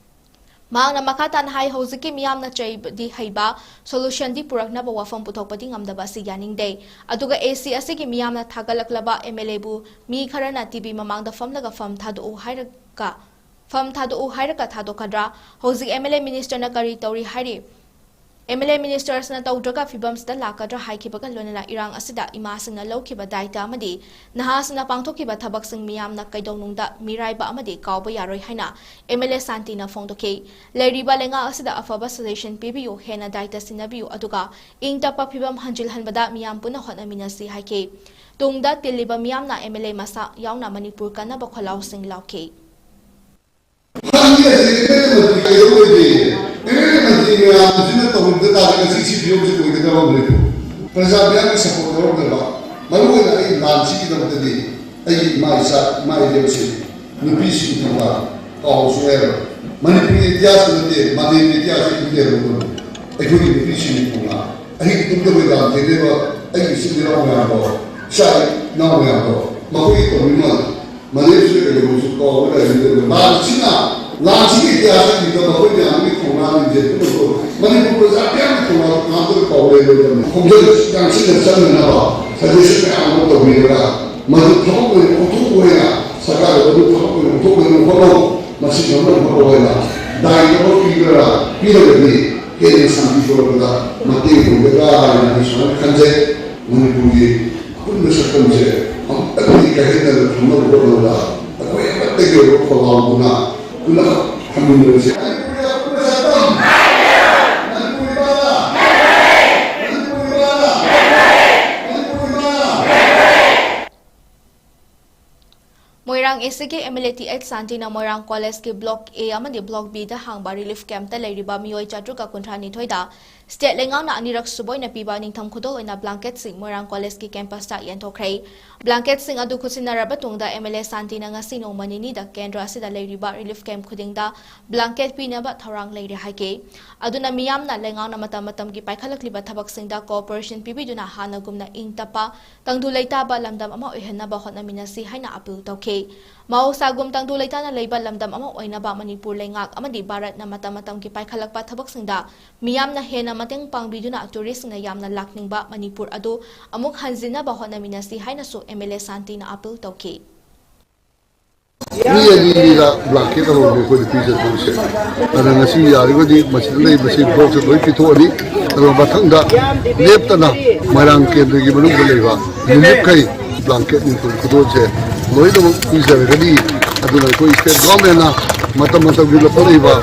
ꯃꯍꯥꯛꯅ ꯃꯈꯥ ꯇꯥꯅ ꯍꯥꯏ, ꯍꯧꯖꯤꯛꯀꯤ ꯃꯤꯌꯥꯝꯅ ꯆꯩꯕꯗꯤ ꯍꯩꯕ, solution ꯗꯤ ꯄꯨꯔꯛꯅꯕ ꯋꯥꯐꯝ ꯄꯨꯊꯣꯛꯄꯗꯤ ꯉꯝꯗꯕ ꯑꯁꯤ ꯌꯥꯅꯤꯡꯗꯦ꯫ ꯑꯗꯨꯒ AC ꯑꯁꯤꯒꯤ ꯃꯤꯌꯥꯝꯅ ꯊꯥꯒꯠꯂꯛꯂꯕ MLA ꯕꯨ ꯃꯤ ꯈꯔꯅ TV ꯃꯃꯥꯡꯗ ꯐꯝꯂꯒ ꯐꯝ ꯊꯥꯗꯣꯛꯎ ꯍꯥꯏꯔꯒ, ꯐꯝ ꯊꯥꯗꯣꯛꯎ ꯍꯥꯏꯔꯒ ꯊꯥꯗꯣꯛꯀꯗ꯭ꯔꯥ? ꯍꯧꯖꯤꯛ MLA minister ꯅ ꯀꯔꯤ ꯇꯧꯔꯤ ꯍꯥꯏꯔꯤ? MLA ministerꯁꯤꯡꯅ ꯇꯧꯗ꯭ꯔꯒ ꯐꯤꯕꯝꯁꯤꯗ ꯂꯥꯛꯀꯗ꯭ꯔꯥ ꯍꯥꯏꯈꯤꯕꯒ ꯂꯣꯏꯅꯅ ꯏꯔꯥꯡ ꯑꯁꯤꯗ ꯏꯃꯥꯁꯤꯡꯅ ꯂꯧꯈꯤꯕ ꯗꯥꯏꯇ ꯑꯃꯗꯤ ꯅꯍꯥꯁꯤꯡꯅ ꯄꯥꯡꯊꯣꯛꯈꯤꯕ ꯊꯕꯛꯁꯤꯡ ꯃꯤꯌꯥꯝꯅ ꯀꯩꯗꯧꯅꯨꯡꯗ ꯃꯤꯔꯥꯏꯕ ꯑꯃꯗꯤ ꯀꯥꯎꯕ ꯌꯥꯔꯣꯏ ꯍꯥꯏꯅ MLA ꯁꯥꯟꯇꯤꯅ ꯐꯣꯡꯗꯣꯛꯈꯤ꯫ ꯂꯩꯔꯤꯕ ꯂꯩꯉꯥꯛ ꯑꯁꯤꯗ ꯑꯐꯕ suggestion ꯄꯤꯕꯤꯌꯨ, ꯍꯦꯟꯅ ꯗꯥꯏꯇ ꯁꯤꯟꯅꯕꯤꯌꯨ, ꯑꯗꯨꯒ ꯏꯪ ꯇꯞꯄ ꯐꯤꯕꯝ ꯍꯟꯖꯤꯜꯍꯟꯕꯗ ꯃꯤꯌꯥꯝ ꯄꯨꯟꯅ ꯍꯣꯠꯅꯃꯤꯟꯅꯁꯤ ꯍꯥꯏꯈꯤ꯫ ꯇꯨꯡꯗ ꯇꯤꯜꯂꯤꯕ ꯃꯤꯌꯥꯝꯅ MLA ꯃꯁꯥ ꯌꯥꯎꯅ ꯃꯅꯤꯄꯨꯔ ꯀꯟꯅꯕ ꯈꯣꯜꯂꯥꯎꯁꯤꯡ ꯂꯥꯎꯈꯤ꯫ ꯈꯪꯗꯦ, ꯑꯁꯤ MLA ꯃꯟꯇ꯭ꯔꯤ ꯀꯩꯗꯧ ꯂꯩꯒꯦ? MLA ꯃꯟꯇ꯭ꯔꯤ ꯃꯌꯥꯝꯁꯤꯅ ꯇꯧꯔꯤꯕ ꯇꯥꯔꯗꯤ ꯉꯁꯤ ꯁꯤ ꯐꯤꯕꯝꯁꯤ ꯑꯣꯏꯒꯗꯕ ꯑꯃ ꯂꯩꯇꯦ꯫ ꯄ꯭ꯔꯖꯥ ꯃꯌꯥꯝꯒꯤ support ꯂꯧꯔꯝꯗꯕ, ꯃꯔꯨꯑꯣꯏꯅ ꯑꯩ ꯂꯥꯟꯁꯤꯒꯤꯗꯃꯛꯇꯗꯤ ꯑꯩꯒꯤ ꯏꯃꯥ ꯏꯆꯥ, ꯏꯃꯥ ꯏꯕꯦꯜꯁꯤꯡ, ꯅꯨꯄꯤꯁꯤꯡ ꯊꯧꯅꯥ ꯀꯥꯎꯕꯁꯨ ꯌꯥꯏꯔꯣꯏ꯫ ꯃꯅꯤꯄꯨꯔꯒꯤ ꯏꯇꯤꯍꯥꯁꯇ ꯅꯠꯇꯦ, ꯃꯥꯂꯦꯝꯒꯤ ꯏꯇꯤꯍꯥꯁꯇ ꯏꯟꯗꯤꯌꯥ ꯂꯧꯗꯕꯅꯤ꯫ ꯑꯩꯈꯣꯏꯒꯤ ꯅꯨꯄꯤꯁꯤꯡꯒꯤ ꯊꯧꯅꯥ, ꯑꯍꯤꯡ ꯇꯨꯝꯗꯕ ꯂꯥꯟ ꯊꯦꯡꯅꯕ ꯑꯩꯒꯤ ꯏꯆꯤꯟ ꯏꯅꯥꯎ ꯃꯌꯥꯝꯗꯣ, ꯏꯆꯥ ꯏꯅꯥꯎ ꯃꯌꯥꯝꯗꯣ, ꯃꯈꯣꯏꯒꯤ ꯇꯧꯕꯤꯃꯜ ꯃꯅꯤꯄꯨꯔꯁꯤꯗ ꯀꯩꯗꯧꯕꯁꯨ ꯀꯥꯎꯕ ꯂꯩꯔꯝꯗꯦ꯫ ꯂꯥꯟꯁꯤꯅ, ꯂꯥꯟꯁꯤꯒꯤ ꯏꯇꯤꯍꯥꯁꯇ ꯏꯕ ꯃꯈꯣꯏ ꯃꯌꯥꯝꯒꯤ ꯊꯧꯅꯥꯁꯤꯡꯁꯦ ꯄꯨꯝꯅꯃꯛ ꯃꯅꯤꯄꯨꯔ ꯄ꯭ꯔꯖꯥ ꯃꯌꯥꯝꯒꯤ ꯊꯧꯅꯥ ꯉꯥꯛꯇ ꯀꯥꯎꯕ ꯂꯩꯔꯣꯏꯗꯕꯅꯤ꯫ ꯈꯣꯡꯖꯦꯜ ꯌꯥꯡꯁꯤꯟꯅ ꯆꯪꯅꯅꯕ suggestion ꯃꯌꯥꯝ ꯑꯃ ꯇꯧꯕꯤꯔꯒ ꯃꯗꯨ ꯊꯕꯛ ꯑꯣꯏꯅ ꯑꯣꯟꯊꯣꯛꯄ ꯑꯣꯏꯅ ꯁꯔꯀꯥꯔꯗ ꯃꯗꯨ ꯊꯕꯛ ꯑꯣꯏꯅ ꯑꯣꯟꯊꯣꯛꯅꯕ ꯍꯣꯠꯅꯧ꯫ ꯃꯁꯤ ꯉꯝꯅꯕ ꯍꯣꯠꯅꯧ ꯍꯥꯏꯅ ꯗꯥꯏ ꯑꯃ ꯄꯤꯕ꯭ꯔꯥ, ꯄꯤꯔꯒꯗꯤ ꯍꯦꯟꯅ ꯁꯥꯟꯇꯤ ꯄꯨꯔꯛꯄꯗ ꯃꯇꯦꯡ ꯑꯣꯏꯒꯗ꯭ꯔꯥ ꯍꯥꯏꯅ ꯑꯩ ꯁꯨꯃꯥꯏꯅ ꯈꯟꯖꯩ꯫ ꯃꯅꯤꯄꯨꯔꯒꯤ ꯑꯄꯨꯟꯕ ꯁꯛꯇꯝꯁꯦ ꯑꯃꯨꯛꯇꯪꯗꯤ ꯀꯥꯏꯍꯟꯗꯅ ꯊꯝꯅꯕ ꯍꯣꯠꯅꯕꯗ ꯑꯩꯈꯣꯏ ꯑꯃꯠꯇꯒꯤ ꯑꯣꯏꯕ ꯈꯣꯜꯂꯥꯎꯗꯨꯅ ꯄꯨꯟꯅ ꯊꯝꯃꯤꯟꯅꯔꯁꯤ꯫ ꯃꯅꯤꯄꯨꯔꯒꯤ ꯑꯄꯨꯟꯕ ꯁꯛꯇꯝ! ꯃꯅꯤꯄꯨꯔꯒꯤ ꯃꯥꯅ! ꯃꯅꯤꯄꯨꯔꯒꯤ ꯃꯥꯅ! ꯃꯅꯤꯄꯨꯔꯒꯤ ꯃꯥꯅ! ꯃꯣꯏꯔꯥꯡ A C ꯒꯤ MLA Th ꯁꯥꯟꯇꯤꯅ ꯃꯣꯏꯔꯥꯡ ꯀꯣꯂꯦꯖꯀꯤ Block A ꯑꯃꯗꯤ Block B ꯗ ꯍꯥꯡꯕ relief camp ꯇ ꯂꯩꯔꯤꯕ ꯃꯤꯑꯣꯏ ꯆꯥꯇ꯭ꯔꯨꯛꯀ ꯀꯨꯟꯊ꯭ꯔꯥ ꯅꯤꯊꯣꯏꯗ state ꯂꯩꯉꯥꯛꯅ ꯑꯅꯤꯔꯛ ꯁꯨꯕ ꯑꯣꯏꯅ ꯄꯤꯕ ꯅꯤꯡꯊꯝ ꯈꯨꯗꯣꯜ ꯑꯣꯏꯅ blanket ꯁꯤꯡ ꯃꯣꯏꯔꯥꯡ ꯀꯣꯂꯦꯖꯀꯤ campus ꯇ ꯌꯦꯟꯊꯣꯛꯈ꯭ꯔꯦ꯫ Blanket ꯁꯤꯡ ꯑꯗꯨ ꯈꯨꯠꯁꯤꯟꯅꯔꯕ ꯇꯨꯡꯗ MLA ꯁꯥꯟꯇꯤꯅ ꯉꯁꯤ ꯅꯣꯡꯃ ꯅꯤꯅꯤꯗ ꯀꯦꯟꯗ꯭ꯔ ꯑꯁꯤꯗ ꯂꯩꯔꯤꯕ relief camp ꯈꯨꯗꯤꯡꯗ blanket ꯄꯤꯅꯕ ꯊꯧꯔꯥꯡ ꯂꯩꯔꯦ ꯍꯥꯏꯈꯤ꯫ ꯑꯗꯨꯅ ꯃꯤꯌꯥꯝꯅ ꯂꯩꯉꯥꯛꯅ ꯃꯇꯝ ꯃꯇꯝꯒꯤ ꯄꯥꯏꯈꯠꯂꯛꯂꯤꯕ ꯊꯕꯛꯁꯤꯡꯗ cooperation ꯄꯤꯕꯤꯗꯨꯅ ꯍꯥꯟꯅꯒꯨꯝꯅ ꯏꯪ ꯇꯞꯄ ꯇꯪꯗꯨ ꯂꯩꯇꯥꯕ ꯂꯝꯗꯝ ꯑꯃ ꯑꯣꯏꯍꯟꯅꯕ ꯍꯣꯠꯅꯃꯤꯟꯅꯁꯤ ꯍꯥꯏꯅ appeal ꯇꯧꯈꯤ꯫ ꯃꯍꯧꯁꯥꯒꯨꯝ ꯇꯪꯗꯨ ꯂꯩꯇꯥꯅ ꯂꯩꯕ ꯂꯝꯗꯝ ꯑꯃ ꯑꯣꯏꯅꯕ ꯃꯅꯤꯄꯨꯔ ꯂꯩꯉꯥꯛ ꯑꯃꯗꯤ ꯚꯥꯔꯠꯅ ꯃꯇꯝ ꯃꯇꯝꯒꯤ ꯄꯥꯏꯈꯠꯂꯛꯄ ꯊꯕꯛꯁꯤꯡꯗ ꯃꯤꯌꯥꯝꯅ ꯍꯦꯟꯅ ꯃꯇꯦꯡ ꯄꯥꯡꯕꯤꯗꯨꯅ tourist ꯁꯤꯡꯅ ꯌꯥꯝꯅ ꯂꯥꯛꯅꯤꯡꯕ ꯃꯅꯤꯄꯨꯔ ꯑꯗꯨ ꯑꯃꯨꯛ ꯍꯟꯖꯤꯟꯅꯕ ꯍꯣꯠꯅꯃꯤꯟꯅꯁꯤ ꯍꯥꯏꯅꯁꯨ MLA ꯁꯥꯟꯇꯤꯅ appeal ꯇꯧꯈꯤ꯫ ꯃꯤ ꯑꯅꯤꯅꯤꯗ ꯕ꯭ꯂꯥꯡꯀꯦꯠ ꯑꯃꯃꯝ ꯑꯩꯈꯣꯏꯅ ꯄꯤꯖꯗꯣꯏꯁꯦ꯫ ꯑꯗꯨꯅ ꯉꯁꯤ ꯌꯥꯔꯒꯗꯤ ꯃꯁꯤꯗ ꯂꯩꯕꯁꯤ ꯕ꯭ꯂꯣꯛꯁꯦ ꯂꯣꯏ ꯄꯤꯊꯣꯛꯑꯅꯤ꯫ ꯑꯗꯨꯒ ꯃꯊꯪꯗ ꯂꯦꯞꯇꯅ ꯃꯣꯏꯔꯥꯡ ꯀꯦꯟꯗ꯭ꯔꯒꯤ ꯃꯅꯨꯡꯗ ꯂꯩꯕ ꯔꯤꯂꯤꯐꯈꯩ ꯕ꯭ꯂꯥꯡꯀꯦꯠ ꯅꯤꯡꯊꯨꯝ ꯈꯨꯗꯣꯜꯁꯦ ꯂꯣꯏꯅꯃꯛ ꯄꯤꯖꯔꯒꯅꯤ꯫ ꯑꯗꯨꯅ ꯑꯩꯈꯣꯏ ꯁ꯭ꯇꯦꯠ ꯒꯣꯔꯃꯦꯟꯅ ꯃꯇꯝ ꯃꯇꯝꯒꯤ ꯂꯧꯈꯠꯂꯛꯏꯕ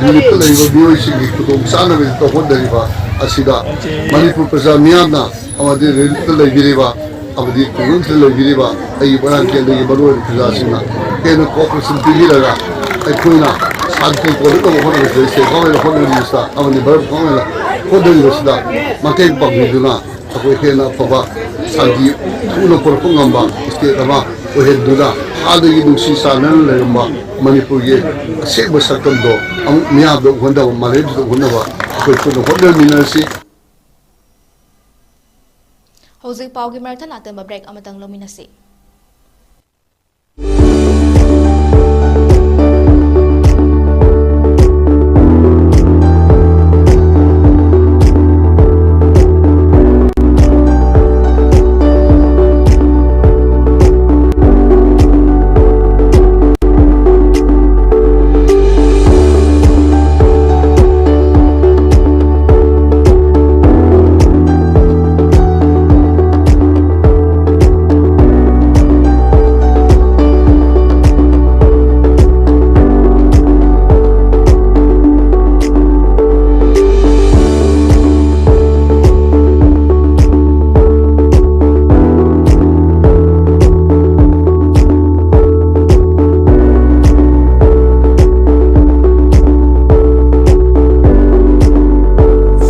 ꯔꯤꯂꯤꯐꯇ ꯂꯩꯔꯤꯕ ꯃꯤꯑꯣꯏꯁꯤꯡꯒꯤ ꯈꯨꯗꯣꯡ ꯆꯥꯅꯕꯒꯤꯗꯃꯛꯇ ꯍꯣꯠꯅꯔꯤꯕ ꯑꯁꯤꯗ ꯃꯅꯤꯄꯨꯔ ꯄ꯭ꯔꯖꯥ ꯃꯤꯌꯥꯝꯅ ꯑꯃꯗꯤ ꯔꯤꯂꯤꯐꯇ ꯂꯩꯕꯤꯔꯤꯕ ꯑꯃꯗꯤ ꯈꯨꯡꯒꯪꯁꯤꯗ ꯂꯩꯕꯤꯔꯤꯕ ꯑꯩꯒꯤ ꯃꯣꯏꯔꯥꯡ ꯀꯦꯟꯗ꯭ꯔꯒꯤ ꯃꯔꯨꯑꯣꯏꯕ ꯄ꯭ꯔꯖꯥꯁꯤꯡꯅ ꯍꯦꯟꯅ ꯀꯣꯑꯣꯄꯔꯦꯁꯟ ꯄꯤꯕꯤꯔꯒ ꯑꯩꯈꯣꯏꯅ ꯁꯥꯟꯇꯤ ꯄꯨꯔꯛꯅꯕ ꯍꯣꯠꯅꯕꯁꯤꯗ ꯁ꯭ꯇꯦꯠ ꯒꯣꯔꯃꯦꯟꯅ ꯍꯣꯠꯅꯔꯤꯕꯁꯤꯗ ꯑꯃꯗꯤ ꯚꯥꯔꯠ ꯒꯣꯔꯃꯦꯟꯅ ꯍꯣꯠꯅꯔꯤꯕꯁꯤꯗ ꯃꯇꯦꯡ ꯄꯥꯡꯕꯤꯗꯨꯅ ꯑꯩꯈꯣꯏ ꯍꯦꯟꯅ ꯑꯐꯕ ꯁꯥꯟꯇꯤ ꯊꯨꯅ ꯄꯨꯔꯛꯄ ꯉꯝꯕ ꯁ꯭ꯇꯦꯠ ꯑꯃ ꯑꯣꯏꯍꯟꯗꯨꯅ ꯍꯥꯟꯅꯒꯤ ꯅꯨꯡꯁꯤ ꯆꯥꯟꯅꯅ ꯂꯩꯔꯝꯕ ꯃꯅꯤꯄꯨꯔꯒꯤ ꯑꯁꯦꯡꯕ ꯁꯛꯇꯝꯗꯣ ꯑꯃꯨꯛ ꯃꯤꯌꯥꯝꯗ ꯎꯍꯟꯗꯕ, ꯃꯥꯂꯦꯝꯁꯤꯗ ꯎꯍꯟꯅꯕ ꯑꯩꯈꯣꯏ ꯄꯨꯟꯅ ꯍꯣꯠꯅꯃꯤꯟꯅꯔꯁꯤ꯫ ꯍꯧꯖꯤꯛ ꯄꯥꯎꯒꯤ ꯃꯔꯛꯇ ꯅꯥꯇꯝꯕ ꯕ꯭ꯔꯦꯛ ꯑꯃꯇꯪ ꯂꯧꯃꯤꯟꯅꯁꯤ꯫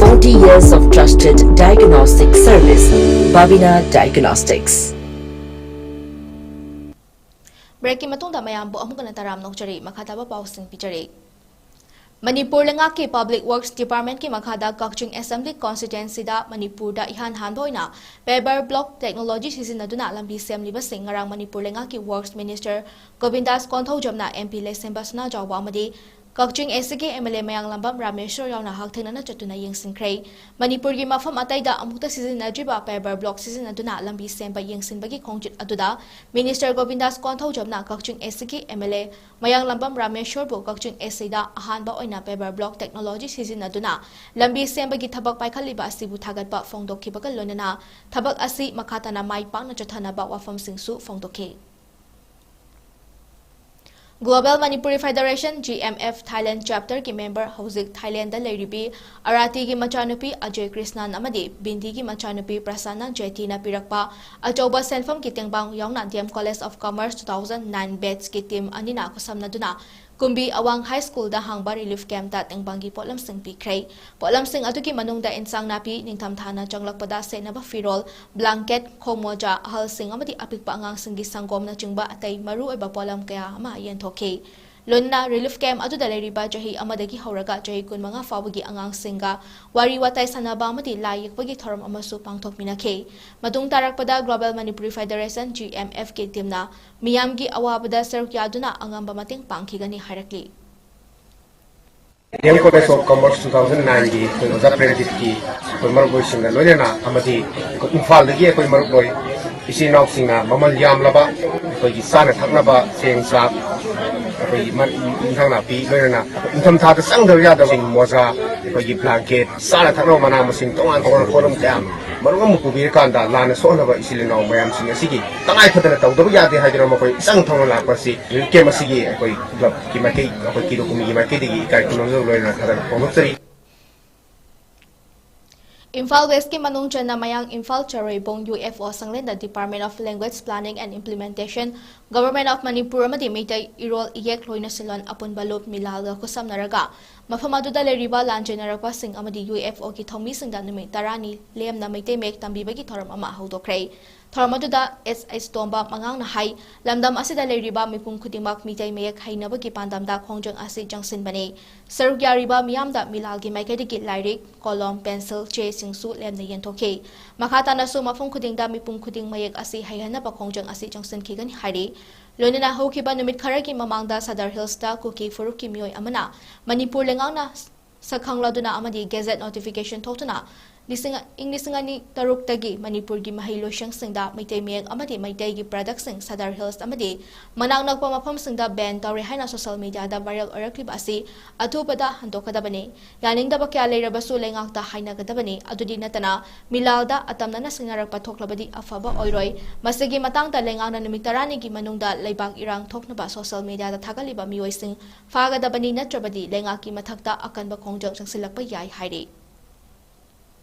Forty years of trusted diagnostic service, Babina Diagnostics. ꯕ꯭ꯔꯦꯛꯀꯤ ꯃꯇꯨꯡꯗ ꯃꯌꯥꯝꯕꯨ ꯑꯃꯨꯛ ꯍꯟꯅ ꯇꯔꯥꯝꯅ ꯑꯣꯛꯆꯔꯤ꯫ ꯃꯈꯥ ꯇꯥꯕ ꯄꯥꯎꯁꯤꯡ ꯄꯤꯖꯔꯤ꯫ ꯃꯅꯤꯄꯨꯔ ꯂꯩꯉꯥꯛꯀꯤ Public Works Departmentꯀꯤ ꯃꯈꯥꯗ ꯀꯛꯆꯤꯡ Assembly Constituencyꯗ ꯃꯅꯤꯄꯨꯔꯗ ꯏꯍꯥꯟ ꯍꯥꯟꯕ ꯑꯣꯏꯅ Paver Block Technology ꯁꯤꯖꯤꯟꯅꯗꯨꯅ ꯂꯝꯕꯤ ꯁꯦꯝꯂꯤꯕꯁꯤꯡ ꯉꯔꯥꯡ ꯃꯅꯤꯄꯨꯔ ꯂꯩꯉꯥꯛꯀꯤ Works Minister ꯒꯣꯕꯤꯟꯗꯥꯁ ꯀꯣꯟꯊꯧꯖꯝꯅ MP ꯂꯩꯁꯦꯝꯕ ꯁꯅꯥꯖꯥꯎꯕ ꯑꯃꯗꯤ ꯀꯛꯆꯤꯡ ꯑꯦꯁ ꯁꯤꯒꯤ ꯑꯦꯝ ꯑꯦꯜ ꯑꯦ ꯃꯌꯥꯡꯂꯝꯕꯝ ꯔꯥꯃꯦꯁꯣꯔ ꯌꯥꯎꯅ ꯍꯛꯊꯦꯡꯅꯅ ꯆꯠꯇꯨꯅ ꯌꯦꯡꯁꯤꯟꯈ꯭ꯔꯦ꯫ ꯃꯅꯤꯄꯨꯔꯒꯤ ꯃꯐꯝ ꯑꯇꯩꯗ ꯑꯃꯨꯛꯇ ꯁꯤꯖꯤꯟꯅꯗ꯭ꯔꯤꯕ paver block ꯁꯤꯖꯤꯟꯅꯗꯨꯅ ꯂꯝꯕꯤ ꯁꯦꯝꯕ ꯌꯦꯡꯁꯤꯟꯕꯒꯤ ꯈꯣꯡꯆꯠ ꯑꯗꯨꯗ Minister ꯒꯣꯕꯤꯟꯗꯥꯁ ꯀꯣꯟꯊꯧꯖꯝꯅ ꯀꯛꯆꯤꯡ ꯑꯦꯁ ꯁꯤꯒꯤ ꯑꯦꯝ ꯑꯦꯜ ꯑꯦ ꯃꯌꯥꯡꯂꯝꯕꯝ ꯔꯥꯃꯦꯁꯣꯔꯕꯨ ꯀꯛꯆꯤꯡ ꯑꯦꯁ ꯁꯤꯗ ꯑꯍꯥꯟꯕ ꯑꯣꯏꯅ paver block technology ꯁꯤꯖꯤꯟꯅꯗꯨꯅ ꯂꯝꯕꯤ ꯁꯦꯝꯕꯒꯤ ꯊꯕꯛ ꯄꯥꯏꯈꯠꯂꯤꯕ ꯑꯁꯤꯕꯨ ꯊꯥꯒꯠꯄ ꯐꯣꯡꯗꯣꯛꯈꯤꯕꯒ ꯂꯣꯏꯅꯅ ꯊꯕꯛ ꯑꯁꯤ ꯃꯈꯥ ꯇꯥꯅ ꯃꯥꯏ ꯄꯥꯛꯅ ꯆꯠꯊꯅꯕ ꯋꯥꯐꯝꯁꯤꯡꯁꯨ ꯐꯣꯡꯗꯣꯛꯈꯤ꯫ Global Manipuri Federation, G M F, Thailand chapter ꯒꯤ member, ꯍꯧꯖꯤꯛ ꯊꯥꯏꯂꯦꯟꯗ ꯂꯩꯔꯤꯕꯤ ꯑꯔꯥꯇꯤꯒꯤ ꯃꯆꯥꯅꯨꯄꯤ ꯑꯖꯌ ꯀ꯭ꯔꯤꯁꯅꯟ ꯑꯃꯗꯤ ꯕꯤꯟꯗꯤꯒꯤ ꯃꯆꯥꯅꯨꯄꯤ ꯄ꯭ꯔꯁꯟꯅ ꯖꯦꯇꯤꯅ ꯄꯤꯔꯛꯄ ꯑꯆꯧꯕ ꯁꯦꯟꯐꯝꯒꯤ ꯇꯦꯡꯕꯥꯡ ꯌꯥꯎꯅ D M College of Commerce two thousand nine batch ꯀꯤ team ꯑꯅꯤꯅ ꯈꯨꯠꯁꯝꯅꯗꯨꯅ ꯀꯨꯝꯕꯤ ꯑꯋꯥꯡ High School ꯗ ꯍꯥꯡꯕ relief camp ꯇ ꯇꯦꯡꯕꯥꯡꯒꯤ ꯄꯣꯠꯂꯝꯁꯤꯡ ꯄꯤꯈ꯭ꯔꯦ꯫ ꯄꯣꯠꯂꯝꯁꯤꯡ ꯑꯗꯨꯒꯤ ꯃꯅꯨꯡꯗ ꯏꯟꯁꯥꯡ ꯅꯥꯄꯤ, ꯅꯤꯡꯊꯝꯊꯥꯅ ꯆꯪꯂꯛꯄꯗ ꯁꯦꯠꯅꯕ ꯐꯤꯔꯣꯜ, blanket, ꯈꯣꯡꯃꯣꯖꯥ, ꯑꯍꯜꯁꯤꯡ ꯑꯃꯗꯤ ꯑꯄꯤꯛꯄ ꯑꯉꯥꯡꯁꯤꯡꯒꯤ ꯁꯪꯒꯣꯝꯅꯆꯤꯡꯕ ꯑꯇꯩ ꯃꯔꯨꯑꯣꯏꯕ ꯄꯣꯠꯂꯝ ꯀꯌꯥ ꯑꯃ ꯌꯦꯟꯊꯣꯛꯈꯤ꯫ ꯂꯣꯏꯅꯅ relief camp ꯑꯗꯨꯗ ꯂꯩꯔꯤꯕ ꯆꯍꯤ ꯑꯃꯗꯒꯤ ꯍꯧꯔꯒ ꯆꯍꯤ ꯀꯨꯟꯃꯉꯥ ꯐꯥꯎꯕꯒꯤ ꯑꯉꯥꯡꯁꯤꯡꯒ ꯋꯥꯔꯤ ꯋꯥꯇꯥꯏ ꯁꯥꯟꯅꯕ ꯑꯃꯗꯤ ꯂꯥꯏ ꯌꯦꯛꯄꯒꯤ ꯊꯧꯔꯝ ꯑꯃꯁꯨ ꯄꯥꯡꯊꯣꯛꯃꯤꯟꯅꯈꯤ꯫ ꯃꯇꯨꯡ ꯇꯥꯔꯛꯄꯗ Global Manipuri Federation, G M F ꯀꯤ team ꯅ ꯃꯤꯌꯥꯝꯒꯤ ꯑꯋꯥꯕꯗ ꯁꯔꯨꯛ ꯌꯥꯗꯨꯅ ꯑꯉꯝꯕ ꯃꯇꯦꯡ ꯄꯥꯡꯈꯤꯒꯅꯤ ꯍꯥꯏꯔꯛꯂꯤ꯫ D M College of Commerce two thousand nine ꯒꯤ ꯑꯩꯈꯣꯏ ꯑꯣꯖꯥ ꯄ꯭ꯔꯦꯝꯖꯤꯠꯀꯤ ꯑꯩꯈꯣꯏ ꯃꯔꯨꯞ ꯂꯣꯏꯁꯤꯡꯒ ꯂꯣꯏꯅꯅ ꯑꯃꯗꯤ ꯑꯩꯈꯣꯏ ꯏꯝꯐꯥꯜꯗꯒꯤ ꯑꯩꯈꯣꯏ ꯃꯔꯨꯞ ꯂꯣꯏ ꯏꯆꯤꯜ ꯏꯅꯥꯎꯁꯤꯡꯅ ꯃꯃꯜ ꯌꯥꯝꯂꯕ ꯑꯩꯈꯣꯏꯒꯤ ꯆꯥꯅ ꯊꯛꯅꯕ ꯆꯦꯡ ꯆꯥꯛ, ꯑꯩꯈꯣꯏꯒꯤ ꯃ-, ꯏꯟꯁꯥꯡ ꯅꯥꯄꯤ, ꯂꯣꯏꯅꯅ ꯑꯩꯈꯣꯏ ꯏꯪꯊꯝꯊꯥꯗ ꯆꯪꯗꯕ ꯌꯥꯗꯕꯁꯤꯡ ꯃꯣꯖꯥ, ꯑꯩꯈꯣꯏꯒꯤ blanket, ꯆꯥꯅ ꯊꯛꯅꯕ ꯃꯅꯥ ꯃꯁꯤꯡ, ꯇꯣꯉꯥꯟ ꯇꯣꯉꯥꯟꯕ ꯄꯣꯠꯂꯝ ꯀꯌꯥ ꯃꯔꯨꯞ ꯑꯃ ꯄꯨꯕꯤꯔꯀꯥꯟꯗ ꯂꯥꯟꯅ ꯁꯣꯛꯍꯜꯂꯕ ꯏꯆꯤꯜ ꯏꯅꯥꯎ ꯃꯌꯥꯝꯁꯤꯡ ꯑꯁꯤꯒꯤ ꯇꯉꯥꯏ ꯐꯗꯅ ꯇꯧꯗꯕ ꯌꯥꯗꯦ ꯍꯥꯏꯗꯨꯅ ꯃꯈꯣꯏ ꯏꯆꯪ ꯊꯧꯅ ꯂꯥꯛꯄ ꯑꯁꯤ relief camp ꯑꯁꯤꯒꯤ ꯑꯩꯈꯣꯏ club ꯀꯤ ꯃꯥꯏꯀꯩ, ꯑꯩꯈꯣꯏ ꯀꯤꯗꯣ ꯀꯨꯝꯃꯤꯒꯤ ꯃꯥꯏꯀꯩꯗꯒꯤ ꯏꯀꯥꯏ ꯈꯨꯝꯅꯖꯕ ꯂꯣꯏꯅꯅ ꯊꯥꯒꯠꯄ ꯐꯣꯡꯗꯣꯛꯆꯔꯤ꯫ ꯏꯝꯐꯥꯜ West ꯀꯤ ꯃꯅꯨꯡ ꯆꯟꯅ ꯃꯌꯥꯡ Imphal ꯆꯔꯣꯏꯕꯣꯡ U F O ꯁꯪꯂꯦꯟꯗ Department of Language Planning and Implementation, Government of Manipur ꯑꯃꯗꯤ ꯃꯩꯇꯩ ꯏꯔꯣꯜ ꯏꯌꯦꯛ ꯂꯣꯏꯅ ꯁꯤꯟꯂꯣꯟ ꯑꯄꯨꯟꯕ ꯂꯨꯞ ꯃꯤꯂꯥꯜꯒ ꯈꯨꯠꯁꯝꯅꯔꯒ ꯃꯐꯝ ꯑꯗꯨꯗ ꯂꯩꯔꯤꯕ ꯂꯥꯟꯖꯦꯟꯅꯔꯛꯄꯁꯤꯡ ꯑꯃꯗꯤ U F O ꯒꯤ ꯊꯧꯃꯤꯁꯤꯡꯗ ꯅꯨꯃꯤꯠ ꯇꯔꯥꯅꯤ ꯂꯦꯝꯅ ꯃꯩꯇꯩ ꯃꯌꯦꯛ ꯇꯝꯕꯤꯕꯒꯤ ꯊꯧꯔꯝ ꯑꯃ ꯍꯧꯗꯣꯛꯈ꯭ꯔꯦ꯫ ꯊꯧꯔꯝ ꯑꯗꯨꯗ ꯑꯦꯁ ꯑꯦꯁ ꯇꯣꯝꯕ ꯃꯉꯥꯡꯅ ꯍꯥꯏ, ꯂꯝꯗꯝ ꯑꯁꯤꯗ ꯂꯩꯔꯤꯕ ꯃꯤꯄꯨꯝ ꯈꯨꯗꯤꯡꯃꯛ ꯃꯤꯇꯩ ꯃꯌꯦꯛ ꯍꯩꯅꯕꯒꯤ ꯄꯥꯟꯗꯝꯗ ꯈꯣꯡꯖꯪ ꯑꯁꯤ ꯆꯪꯁꯤꯟꯕꯅꯤ꯫ ꯁꯔꯨꯛ ꯌꯥꯔꯤꯕ ꯃꯤꯌꯥꯝꯗ ꯃꯤꯂꯥꯜꯒꯤ ꯃꯥꯏꯀꯩꯗꯒꯤ ꯂꯥꯏꯔꯤꯛ, ꯀꯣꯂꯣꯝ, ꯄꯦꯟꯁꯤꯜ, ꯆꯦꯁꯤꯡꯁꯨ ꯂꯦꯝꯅ ꯌꯦꯟꯊꯣꯛꯈꯤ꯫ ꯃꯈꯥ ꯇꯥꯅꯁꯨ ꯃꯐꯝ ꯈꯨꯗꯤꯡꯗ ꯃꯤꯄꯨꯝ ꯈꯨꯗꯤꯡ ꯃꯌꯦꯛ ꯑꯁꯤ ꯍꯩꯍꯟꯅꯕ ꯈꯣꯡꯖꯪ ꯑꯁꯤ ꯆꯪꯁꯤꯟꯈꯤꯒꯅꯤ ꯍꯥꯏꯔꯤ꯫ ꯂꯣꯏꯅꯅ ꯍꯧꯈꯤꯕ ꯅꯨꯃꯤꯠ ꯈꯔꯒꯤ ꯃꯃꯥꯡꯗ ꯁꯗꯔ ꯍꯤꯜꯁꯇ ꯀꯨꯀꯤ ꯐꯨꯔꯨꯞꯀꯤ ꯃꯤꯑꯣꯏ ꯑꯃꯅ ꯃꯅꯤꯄꯨꯔ ꯂꯩꯉꯥꯛꯅ ꯁꯛꯈꯪꯂꯗꯨꯅ ꯑꯃꯗꯤ ꯒꯦꯖꯦꯠ ꯅꯣꯇꯤꯐꯤꯀꯦꯁꯟ ꯊꯣꯛꯇꯨꯅ ꯂꯤꯁꯤꯡ, ꯏꯪ ꯂꯤꯁꯤꯡ ꯑꯅꯤ ꯇꯔꯨꯛꯇꯒꯤ ꯃꯅꯤꯄꯨꯔꯒꯤ ꯃꯍꯩꯂꯣꯏꯁꯪꯁꯤꯡꯗ ꯃꯩꯇꯩ ꯃꯌꯦꯛ ꯑꯃꯗꯤ ꯃꯩꯇꯩꯒꯤ ꯄ꯭ꯔꯗꯛꯁꯤꯡ ꯁꯗꯔ ꯍꯤꯜꯁ ꯑꯃꯗꯤ ꯃꯅꯥꯛ ꯅꯛꯄ ꯃꯐꯝꯁꯤꯡꯗ ꯕꯦꯟ ꯇꯧꯔꯦ ꯍꯥꯏꯅ ꯁꯣꯁꯤꯌꯦꯜ ꯃꯤꯗꯤꯌꯥꯗ ꯚꯥꯏꯔꯦꯜ ꯑꯣꯏꯔꯛꯂꯤꯕ ꯑꯁꯤ ꯑꯊꯨꯕꯗ ꯍꯟꯗꯣꯛꯀꯗꯕꯅꯤ꯫ ꯌꯥꯅꯤꯡꯗꯕ ꯀꯌꯥ ꯂꯩꯔꯕꯁꯨ ꯂꯩꯉꯥꯛꯇ ꯍꯥꯏꯅꯒꯗꯕꯅꯤ꯫ ꯑꯗꯨꯗꯤ ꯅꯠꯇꯅ ꯃꯤꯂꯥꯜꯗ ꯑꯇꯝꯅꯅ ꯁꯤꯡꯅꯔꯛꯄ ꯊꯣꯛꯂꯕꯗꯤ ꯑꯐꯕ ꯑꯣꯏꯔꯣꯏ꯫ ꯃꯁꯤꯒꯤ ꯃꯇꯥꯡꯗ ꯂꯩꯉꯥꯛꯅ ꯅꯨꯃꯤꯠ ꯇꯔꯥꯅꯤꯒꯤ ꯃꯅꯨꯡꯗ ꯂꯩꯕꯥꯛ ꯏꯔꯥꯡ ꯊꯣꯛꯅꯕ ꯁꯣꯁꯤꯌꯦꯜ ꯃꯤꯗꯤꯌꯥꯗ ꯊꯥꯒꯠꯂꯤꯕ ꯃꯤꯑꯣꯏꯁꯤꯡ ꯐꯥꯒꯗꯕꯅꯤ, ꯅꯠꯇ꯭ꯔꯕꯗꯤ ꯂꯩꯉꯥꯛꯀꯤ ꯃꯊꯛꯇ ꯑꯀꯟꯕ ꯈꯣꯡꯖꯪ ꯆꯪꯁꯤꯜꯂꯛꯄ ꯌꯥꯏ ꯍꯥꯏꯔꯤ꯫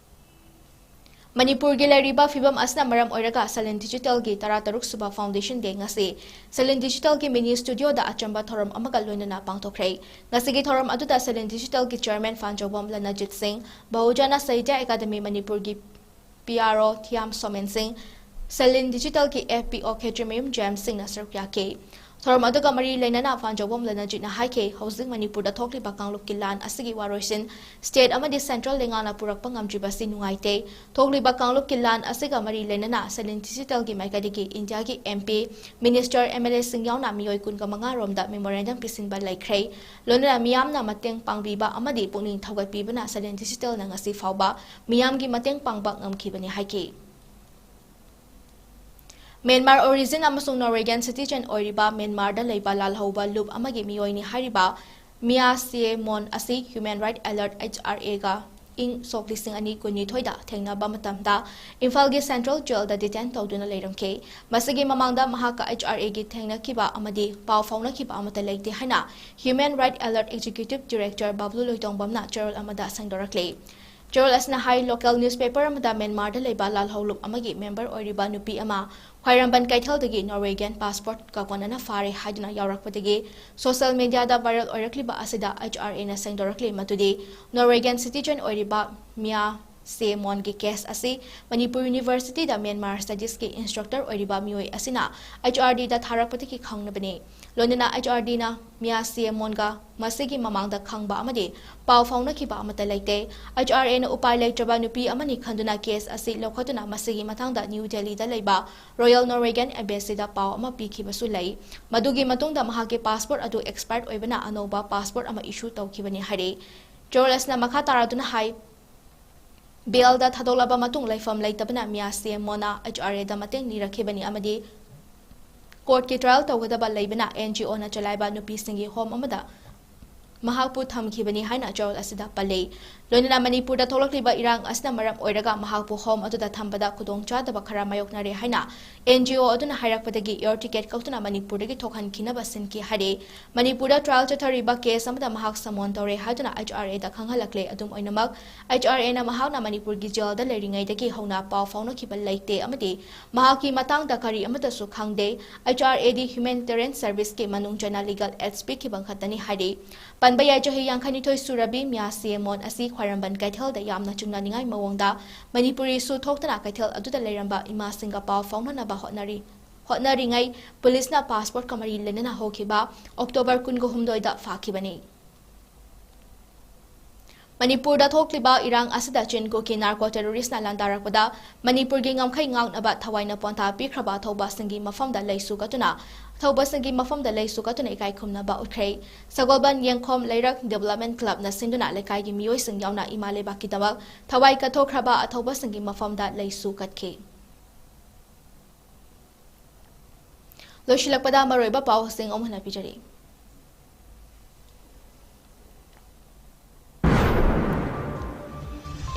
ꯃꯅꯤꯄꯨꯔꯒꯤ ꯂꯩꯔꯤꯕ ꯐꯤꯕꯝ ꯑꯁꯤꯅ ꯃꯔꯝ ꯑꯣꯏꯔꯒ ꯁꯂꯤꯟ ꯗꯤꯖꯤꯇꯦꯜꯒꯤ ꯇꯔꯥꯇꯔꯨꯛ ꯁꯨꯕ ꯐꯥꯎꯟꯗꯦꯁꯟ ꯗꯦ ꯉꯁꯤ ꯁꯂꯤꯟ ꯗꯤꯖꯤꯇꯦꯜꯒꯤ ꯃꯤꯅꯤ ꯁ꯭ꯇꯨꯗꯤꯑꯣꯗ ꯑꯆꯝꯕ ꯊꯧꯔꯝ ꯑꯃꯒ ꯂꯣꯏꯅꯅ ꯄꯥꯡꯊꯣꯛꯈ꯭ꯔꯦ꯫ ꯉꯁꯤꯒꯤ ꯊꯧꯔꯝ ꯑꯗꯨꯗ ꯁꯂꯤꯟ ꯗꯤꯖꯤꯇꯦꯜꯒꯤ ꯆꯤꯌꯔꯃꯦꯟ ꯐꯥꯟꯖꯧꯕꯝ ꯂꯅꯖꯤꯠ ꯁꯤꯡ, ꯕꯍꯨꯖꯅ ꯁꯥꯍꯤꯇ꯭ꯌ ꯑꯦꯀꯥꯗꯃꯤ ꯃꯅꯤꯄꯨꯔꯒꯤ ꯄꯤ ꯑꯥꯔ ꯑꯣ ꯊꯤꯌꯥꯝ ꯁꯣꯃꯦꯟ ꯁꯤꯡ, ꯁꯂꯤꯟ ꯗꯤꯖꯤꯇꯦꯜꯒꯤ ꯑꯦꯐ ꯄꯤ ꯑꯣ ꯈꯦꯇ꯭ꯔꯤꯃꯌꯨꯝ ꯖꯦꯝꯁ ꯁꯤꯡꯅ ꯁꯔꯨꯛ ꯌꯥꯈꯤ꯫ ꯊꯧꯔꯝ ꯑꯗꯨꯒ ꯃꯔꯤ ꯂꯩꯅꯅ ꯐꯥꯟꯖꯧꯕꯝ ꯂꯅꯖꯤꯠꯅ ꯍꯥꯏꯈꯤ, ꯍꯧꯖꯤꯛ ꯃꯅꯤꯄꯨꯔꯗ ꯊꯣꯛꯂꯤꯕ ꯀꯥꯡꯂꯨꯞꯀꯤ ꯂꯥꯟ ꯑꯁꯤꯒꯤ ꯋꯥꯔꯣꯏꯁꯤꯟ ꯁ꯭ꯇꯦꯠ ꯑꯃꯗꯤ ꯁꯦꯟꯇ꯭ꯔꯦꯜ ꯂꯩꯉꯥꯛꯅ ꯄꯨꯔꯛꯄ ꯉꯝꯗ꯭ꯔꯤꯕꯁꯤ ꯅꯨꯡꯉꯥꯏꯇꯦ꯫ ꯊꯣꯛꯂꯤꯕ ꯀꯥꯡꯂꯨꯞꯀꯤ ꯂꯥꯟ ꯑꯁꯤꯒ ꯃꯔꯤ ꯂꯩꯅꯅ ꯁꯂꯤꯟ ꯗꯤꯖꯤꯇꯦꯜꯒꯤ ꯃꯥꯏꯀꯩꯗꯒꯤ ꯏꯟꯗꯤꯌꯥꯒꯤ M P, minister, M L ꯑꯦꯁꯤꯡ ꯌꯥꯎꯅ ꯃꯤꯑꯣꯏ ꯀꯨꯟꯒ ꯃꯉꯥ ꯔꯣꯝꯗ ꯃꯦꯃꯣꯔꯦꯟꯗꯝ ꯄꯤꯁꯤꯟꯕ ꯂꯩꯈ꯭ꯔꯦ꯫ ꯂꯣꯏꯅꯅ ꯃꯤꯌꯥꯝꯅ ꯃꯇꯦꯡ ꯄꯥꯡꯕꯤꯕ ꯑꯃꯗꯤ ꯄꯨꯛꯅꯤꯡ ꯊꯧꯒꯠꯄꯤꯕꯅ ꯁꯂꯤꯟ ꯗꯤꯖꯤꯇꯦꯜꯅ ꯉꯁꯤ ꯐꯥꯎꯕ ꯃꯤꯌꯥꯝꯒꯤ ꯃꯇꯦꯡ ꯄꯥꯡꯕ ꯉꯝꯈꯤꯕꯅꯤ ꯍꯥꯏꯈꯤ꯫ ꯃ꯭ꯌꯥꯟꯃꯥꯔ ꯑꯣꯔꯤꯖꯤꯟ ꯑꯃꯁꯨꯡ ꯅꯣꯔꯋꯦꯒꯤꯌꯟ ꯁꯤꯇꯤꯖꯦꯟ ꯑꯣꯏꯔꯤꯕ ꯃ꯭ꯌꯥꯟꯃꯥꯔꯗ ꯂꯩꯕ ꯂꯥꯜꯍꯧꯕ ꯂꯨꯞ ꯑꯃꯒꯤ ꯃꯤꯑꯣꯏꯅꯤ ꯍꯥꯏꯔꯤꯕ ꯃꯤꯌꯥ ꯁꯤꯌꯦ ꯃꯣꯟ ꯑꯁꯤ human right alert, H R ꯑꯦꯒ ꯏꯪ ꯁꯣꯛ ꯂꯤꯁꯤꯡ ꯑꯅꯤ ꯀꯨꯟꯅꯤꯊꯣꯏꯗ ꯊꯦꯡꯅꯕ ꯃꯇꯝꯗ ꯏꯝꯐꯥꯜꯒꯤ ꯁꯦꯟꯇ꯭ꯔꯦꯜ ꯖꯦꯜꯗ ꯗꯤꯇꯦꯟ ꯇꯧꯗꯨꯅ ꯂꯩꯔꯝꯈꯤ꯫ ꯃꯁꯤꯒꯤ ꯃꯃꯥꯡꯗ ꯃꯍꯥꯛꯀ ꯑꯩꯆ ꯑꯥꯔ ꯑꯦꯒꯤ ꯊꯦꯡꯅꯈꯤꯕ ꯑꯃꯗꯤ ꯄꯥꯎ ꯐꯥꯎꯅꯈꯤꯕ ꯑꯃꯠꯇ ꯂꯩꯇꯦ ꯍꯥꯏꯅ human right alert executive director Bablu ꯂꯣꯏꯇꯣꯡꯕꯝꯅ ꯆꯦꯔꯣꯜ ꯑꯃꯗ ꯁꯦꯡꯗꯣꯔꯛꯂꯤ꯫ ꯆꯦꯔꯣꯜ ꯑꯁꯤꯅ ꯍꯥꯏ, ꯂꯣꯀꯦꯜ ꯅ꯭ꯌꯨꯁꯄꯦꯄꯔ ꯑꯃꯗ ꯃ꯭ꯌꯥꯟꯃꯥꯔꯗ ꯂꯩꯕ ꯂꯥꯜꯍꯧ ꯂꯨꯞ ꯑꯃꯒꯤ ꯃꯦꯝꯕꯔ ꯑꯣꯏꯔꯤꯕ ꯅꯨꯄꯤ ꯑꯃ ꯈ꯭ꯋꯥꯏꯔꯝꯕꯟ ꯀꯩꯊꯦꯜꯗꯒꯤ ꯅꯣꯔꯋꯦꯒꯤꯌꯟ ꯄꯥꯁꯄꯣꯔꯠꯀ ꯀꯣꯟꯅꯅ ꯐꯥꯔꯦ ꯍꯥꯏꯗꯨꯅ ꯌꯥꯎꯔꯛꯄꯗꯒꯤ ꯁꯣꯁꯤꯌꯦꯜ ꯃꯤꯗꯤꯌꯥꯗ ꯚꯥꯏꯔꯦꯜ ꯑꯣꯏꯔꯛꯂꯤꯕ ꯑꯁꯤꯗ ꯑꯩꯆ ꯑꯥꯔ ꯑꯦꯅ ꯁꯦꯡꯗꯣꯔꯛꯂꯤ ꯃꯗꯨꯗꯤ ꯅꯣꯔꯋꯦꯒꯤꯌꯟ ꯁꯤꯇꯤꯖꯦꯟ ꯑꯣꯏꯔꯤꯕ ꯃꯤꯌꯥ ꯁꯤꯑꯦꯃꯣꯟꯒꯤ ꯀꯦꯁ ꯑꯁꯤ ꯃꯅꯤꯄꯨꯔ ꯌꯨꯅꯤꯚꯔꯁꯤꯇꯤꯗ ꯃ꯭ꯌꯥꯟꯃꯥꯔ ꯁ꯭ꯇꯗꯤꯁꯀꯤ ꯏꯟꯁꯇ꯭ꯔꯛꯇꯔ ꯑꯣꯏꯔꯤꯕ ꯃꯤꯑꯣꯏ ꯑꯁꯤꯅ ꯑꯩꯆ ꯑꯥꯔ ꯗꯤꯗ ꯊꯥꯔꯛꯄꯗꯒꯤ ꯈꯪꯅꯕꯅꯤ꯫ ꯂꯣꯏꯅꯅ ꯑꯩꯆ ꯑꯥꯔ ꯗꯤꯅ ꯃꯤꯌꯥ ꯁꯤꯑꯦꯃꯣꯟꯒ ꯃꯁꯤꯒꯤ ꯃꯃꯥꯡꯗ ꯈꯪꯕ ꯑꯃꯗꯤ ꯄꯥꯎ ꯐꯥꯎꯅꯈꯤꯕ ꯑꯃꯠꯇ ꯂꯩꯇꯦ꯫ ꯑꯩꯆ ꯑꯥꯔ ꯑꯦꯅ ꯎꯄꯥꯏ ꯂꯩꯇ꯭ꯔꯕ ꯅꯨꯄꯤ ꯑꯃꯅꯤ ꯈꯟꯗꯨꯅ ꯀꯦꯁ ꯑꯁꯤ ꯂꯧꯈꯠꯇꯨꯅ ꯃꯁꯤꯒꯤ ꯃꯇꯥꯡꯗ ꯅ꯭ꯌꯨ ꯗꯦꯜꯂꯤꯗ ꯂꯩꯕ ꯔꯣꯌꯦꯜ ꯅꯣꯔꯋꯦꯒꯟ ꯑꯦꯝꯕꯦꯁꯤꯗ ꯄꯥꯎ ꯑꯃ ꯄꯤꯈꯤꯕꯁꯨ ꯂꯩ꯫ ꯃꯗꯨꯒꯤ ꯃꯇꯨꯡꯗ ꯃꯍꯥꯛꯀꯤ ꯄꯥꯁꯄꯣꯔꯠ ꯑꯗꯨ ꯑꯦꯛꯁꯄꯥꯌꯔ ꯑꯣꯏꯕꯅ ꯑꯅꯧꯕ ꯄꯥꯁꯄꯣꯔꯠ ꯑꯃ ꯏꯁꯨ ꯇꯧꯈꯤꯕꯅꯤ ꯍꯥꯏꯔꯤ꯫ ꯆꯥꯔꯜꯁꯅ ꯃꯈꯥ ꯇꯥꯔꯗꯨꯅ ꯍꯥꯏ, ꯕꯦꯜꯗ ꯊꯥꯗꯣꯛꯂꯕ ꯃꯇꯨꯡ ꯂꯩꯐꯝ ꯂꯩꯇꯕꯅ ꯃꯤꯌꯥ ꯁꯤꯑꯦꯃꯣꯅ ꯑꯩꯆ ꯑꯥꯔ ꯑꯦꯗ ꯃꯇꯦꯡ ꯅꯤꯔꯛꯈꯤꯕꯅꯤ ꯑꯃꯗꯤ ꯀꯣꯔꯠꯀꯤ ꯇ꯭ꯔꯥꯌꯦꯜ ꯇꯧꯒꯗꯕ ꯂꯩꯕꯅ ꯑꯦꯟ ꯖꯤ ꯑꯣꯅ ꯆꯂꯥꯏꯕ ꯅꯨꯄꯤꯁꯤꯡꯒꯤ ꯍꯣꯝ ꯑꯃꯗ ꯃꯍꯥꯛꯄꯨ ꯊꯝꯈꯤꯕꯅꯤ ꯍꯥꯏꯅ ꯆꯥꯔꯜ ꯑꯁꯤꯗ ꯄꯜꯂꯤ꯫ ꯂꯣꯏꯅꯅ ꯃꯅꯤꯄꯨꯔꯗ ꯊꯣꯛꯂꯛꯂꯤꯕ ꯏꯔꯥꯡ ꯑꯁꯤꯅ ꯃꯔꯝ ꯑꯣꯏꯔꯒ ꯃꯍꯥꯛꯄꯨ ꯍꯣꯝ ꯑꯗꯨꯗ ꯊꯝꯕꯗ ꯈꯨꯗꯣꯡꯆꯥꯗꯕ ꯈꯔ ꯃꯥꯌꯣꯛꯅꯔꯦ ꯍꯥꯏꯅ ꯑꯦꯟ ꯖꯤ ꯑꯣ ꯑꯗꯨꯅ ꯍꯥꯏꯔꯛꯄꯗꯒꯤ ꯑꯦꯌꯔ ꯇꯤꯀꯦꯠ ꯀꯛꯇꯨꯅ ꯃꯅꯤꯄꯨꯔꯗꯒꯤ ꯊꯣꯛꯍꯟꯈꯤꯅꯕ ꯁꯤꯟꯈꯤ ꯍꯥꯏꯔꯤ꯫ ꯃꯅꯤꯄꯨꯔꯗ ꯇ꯭ꯔꯥꯌꯦꯜ ꯆꯠꯊꯔꯤꯕ ꯀꯦꯁ ꯑꯃꯗ ꯃꯍꯥꯛ ꯁꯃꯣꯟ ꯇꯧꯔꯦ ꯍꯥꯏꯗꯨꯅ ꯑꯩꯆ ꯑꯥꯔ ꯑꯦꯗ ꯈꯪꯍꯜꯂꯛꯂꯦ꯫ ꯑꯗꯨꯝ ꯑꯣꯏꯅꯃꯛ, ꯑꯩꯆ ꯑꯥꯔ ꯑꯦꯅ ꯃꯍꯥꯛꯅ ꯃꯅꯤꯄꯨꯔꯒꯤ ꯖꯦꯜꯗ ꯂꯩꯔꯤꯉꯩꯗꯒꯤ ꯍꯧꯅ ꯄꯥꯎ ꯐꯥꯎꯅꯈꯤꯕ ꯂꯩꯇꯦ ꯑꯃꯗꯤ ꯃꯍꯥꯛꯀꯤ ꯃꯇꯥꯡꯗ ꯀꯔꯤ ꯑꯃꯠꯇꯁꯨ ꯈꯪꯗꯦ꯫ ꯑꯩꯆ ꯑꯥꯔ ꯑꯦꯗꯤ ꯍ꯭ꯌꯨꯃꯦꯅꯤꯇꯦꯔꯤꯌꯟ ꯁꯔꯚꯤꯁꯀꯤ ꯃꯅꯨꯡ ꯆꯟꯅ ꯂꯤꯒꯜ ꯑꯦꯗꯁ ꯄꯤꯈꯤꯕ ꯈꯛꯇꯅꯤ ꯍꯥꯏꯔꯤ꯫ ꯄꯟꯕ ꯌꯥꯏ, ꯆꯍꯤ ꯌꯥꯡꯈꯩꯅꯤꯊꯣꯏ ꯁꯨꯔꯕꯤ ꯃꯤꯌꯥ ꯁꯤꯑꯦꯃꯣꯟ ꯑꯁꯤ ꯈ꯭ꯋꯥꯏꯔꯝꯕꯟ ꯀꯩꯊꯦꯜꯗ ꯌꯥꯝꯅ ꯆꯨꯝꯅꯅꯤꯡꯉꯥꯏ ꯃꯑꯣꯡꯗ ꯃꯅꯤꯄꯨꯔꯤꯁꯨ ꯊꯣꯛꯇꯅ ꯀꯩꯊꯦꯜ ꯑꯗꯨꯗ ꯂꯩꯔꯝꯕ ꯏꯃꯥꯁꯤꯡꯒ ꯄꯥꯎ ꯐꯥꯎꯅꯅꯕ ꯍꯣꯠꯅꯔꯤ, ꯍꯣꯠꯅꯔꯤꯉꯩ ꯄꯨꯂꯤꯁꯅ ꯄꯥꯁꯄꯣꯔꯠꯀ ꯃꯔꯤ ꯂꯩꯅꯅ ꯍꯧꯈꯤꯕ ꯑꯣꯛꯇꯣꯕꯔ ꯀꯨꯟꯒ ꯍꯨꯝꯗꯣꯏꯗ ꯐꯥꯈꯤꯕꯅꯤ꯫ ꯃꯅꯤꯄꯨꯔꯗ ꯊꯣꯛꯂꯤꯕ ꯏꯔꯥꯡ ꯑꯁꯤꯗ ꯆꯤꯟ ꯀꯨꯀꯤ ꯅꯥꯔꯀꯣ ꯇꯦꯔꯣꯔꯤꯁꯅ ꯂꯥꯟꯗꯥꯔꯛꯄꯗ ꯃꯅꯤꯄꯨꯔꯒꯤ ꯉꯝꯈꯩ ꯉꯥꯛꯅꯕ ꯊꯋꯥꯏꯅ ꯄꯣꯟꯊꯥ ꯄꯤꯈ꯭ꯔꯕ ꯑꯊꯧꯕꯁꯤꯡꯒꯤ ꯃꯐꯝꯗ ꯂꯩꯁꯨ ꯀꯠꯇꯨꯅ, ꯑꯊꯧꯕꯁꯤꯡꯒꯤ ꯃꯐꯝꯗ ꯂꯩꯁꯨ ꯀꯠꯇꯨꯅ ꯏꯀꯥꯏ ꯈꯨꯝꯅꯕ ꯎꯠꯈ꯭ꯔꯦ꯫ ꯁꯒꯣꯜꯕꯟ ꯌꯦꯡꯈꯣꯝ ꯂꯩꯔꯛ ꯗꯤꯕꯦꯂꯞꯃꯦꯟ ꯀ꯭ꯂꯕꯅ ꯁꯤꯟꯗꯨꯅ ꯂꯩꯀꯥꯏꯒꯤ ꯃꯤꯑꯣꯏꯁꯤꯡ ꯌꯥꯎꯅ ꯏꯃꯥ ꯂꯩꯕꯥꯛꯀꯤꯗꯃꯛ ꯊꯋꯥꯏ ꯀꯠꯊꯣꯛꯈ꯭ꯔꯕ ꯑꯊꯧꯕꯁꯤꯡꯒꯤ ꯃꯐꯝꯗ ꯂꯩꯁꯨ ꯀꯠꯈꯤ꯫ ꯂꯣꯏꯁꯤꯜꯂꯛꯄꯗ ꯃꯔꯨꯑꯣꯏꯕ ꯄꯥꯎꯁꯤꯡ ꯑꯃꯨꯛ ꯍꯟꯅ ꯄꯤꯖꯔꯤ꯫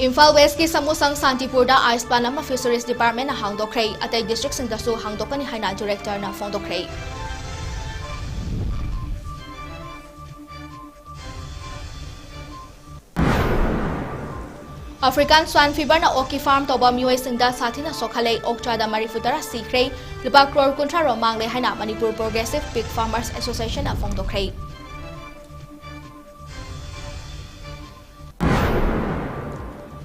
ꯏꯝꯐꯥꯜ ꯋꯦꯁꯀꯤ ꯁꯃꯨꯁꯪ ꯁꯥꯟꯇꯤꯄꯨꯔꯗ ꯑꯥꯏꯁ ꯄ꯭ꯂꯥꯟ ꯑꯃ ꯐꯤꯁꯔꯤꯁ ꯗꯤꯄꯥꯔꯠꯃꯦꯟꯅ ꯍꯥꯡꯗꯣꯛꯈ꯭ꯔꯦ꯫ ꯑꯇꯩ ꯗꯤꯁꯇ꯭ꯔꯤꯛꯁꯤꯡꯗꯁꯨ ꯍꯥꯡꯗꯣꯛꯀꯅꯤ ꯍꯥꯏꯅ ꯗꯤꯔꯦꯛꯇꯔꯅ ꯐꯣꯡꯗꯣꯛꯈ꯭ꯔꯦ꯫ ꯑꯐ꯭ꯔꯤꯀꯥꯟ ꯁ꯭ꯋꯥꯏꯟ ꯐꯤꯚꯔꯅ ꯑꯣꯛꯀꯤ ꯐꯥꯔꯝ ꯇꯧꯕ ꯃꯤꯑꯣꯏꯁꯤꯡꯗ ꯁꯥꯊꯤꯅ ꯁꯣꯛꯍꯜꯂꯦ꯫ ꯑꯣꯛ ꯆꯥꯗ ꯃꯔꯤꯐꯨ ꯇꯔꯥ ꯁꯤꯈ꯭ꯔꯦ꯫ ꯂꯨꯄꯥ ꯀ꯭ꯔꯣꯔ ꯀꯨꯟꯊ꯭ꯔꯥ ꯔꯣꯝ ꯃꯥꯡꯂꯦ ꯍꯥꯏꯅ ꯃꯅꯤꯄꯨꯔ ꯄ꯭ꯔꯣꯒ꯭ꯔꯦꯁꯤꯚ ꯄꯤꯒ ꯐꯥꯔꯃꯔꯁ ꯑꯦꯁꯣꯁꯤꯌꯦꯁꯟꯅ ꯐꯣꯡꯗꯣꯛꯈ꯭ꯔꯦ꯫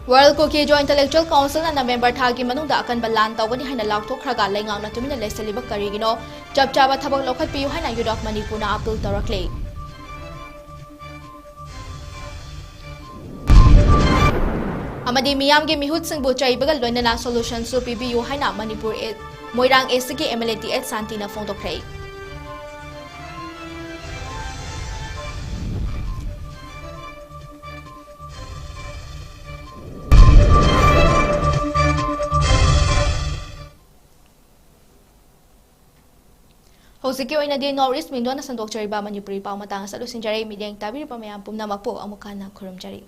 World Kuki Intellectual Council ꯅ ꯅꯕꯦꯝꯕꯔ ꯊꯥꯒꯤ ꯃꯅꯨꯡꯗ ꯑꯀꯟꯕ ꯂꯥꯟ ꯇꯧꯒꯅꯤ ꯍꯥꯏꯅ ꯂꯥꯎꯊꯣꯛꯈ꯭ꯔꯒ ꯂꯩꯉꯥꯛꯅ ꯇꯨꯃꯤꯟꯅ ꯂꯩꯁꯤꯜꯂꯤꯕ ꯀꯔꯤꯒꯤꯅꯣ? ꯆꯞ ꯆꯥꯕ ꯊꯕꯛ ꯂꯧꯈꯠꯄꯤꯌꯨ ꯍꯥꯏꯅ Youth of Manipur ꯅ appeal ꯇꯧꯔꯛꯂꯤ꯫ ꯑꯃꯗꯤ ꯃꯤꯌꯥꯝꯒꯤ ꯃꯤꯍꯨꯠꯁꯤꯡꯕꯨ ꯆꯩꯕꯒ ꯂꯣꯏꯅꯅ solution ꯁꯨ ꯄꯤꯕꯤꯌꯨ ꯍꯥꯏꯅ ꯃꯅꯤꯄꯨꯔ ꯑꯦ-, ꯃꯣꯏꯔꯥꯡ A C ꯒꯤ M L A T H ꯁꯥꯟꯇꯤꯅ ꯐꯣꯡꯗꯣꯛꯈ꯭ꯔꯦ꯫ ꯍꯧꯖꯤꯛꯀꯤ ꯑꯣꯏꯅꯗꯤ North East Window ꯅ ꯁꯟꯗꯣꯛꯆꯔꯤꯕ ꯃꯅꯤꯄꯨꯔꯤ ꯄꯥꯎ ꯃꯇꯥꯡ ꯑꯁꯤꯗ ꯂꯣꯏꯁꯤꯟꯖꯔꯦ꯫ ꯃꯤꯠꯌꯦꯡ ꯇꯥꯕꯤꯔꯤꯕ ꯃꯌꯥꯝ ꯄꯨꯝꯅꯃꯛꯄꯨ ꯑꯃꯨꯛ ꯍꯟꯅ ꯈꯨꯔꯨꯝꯖꯔꯤ꯫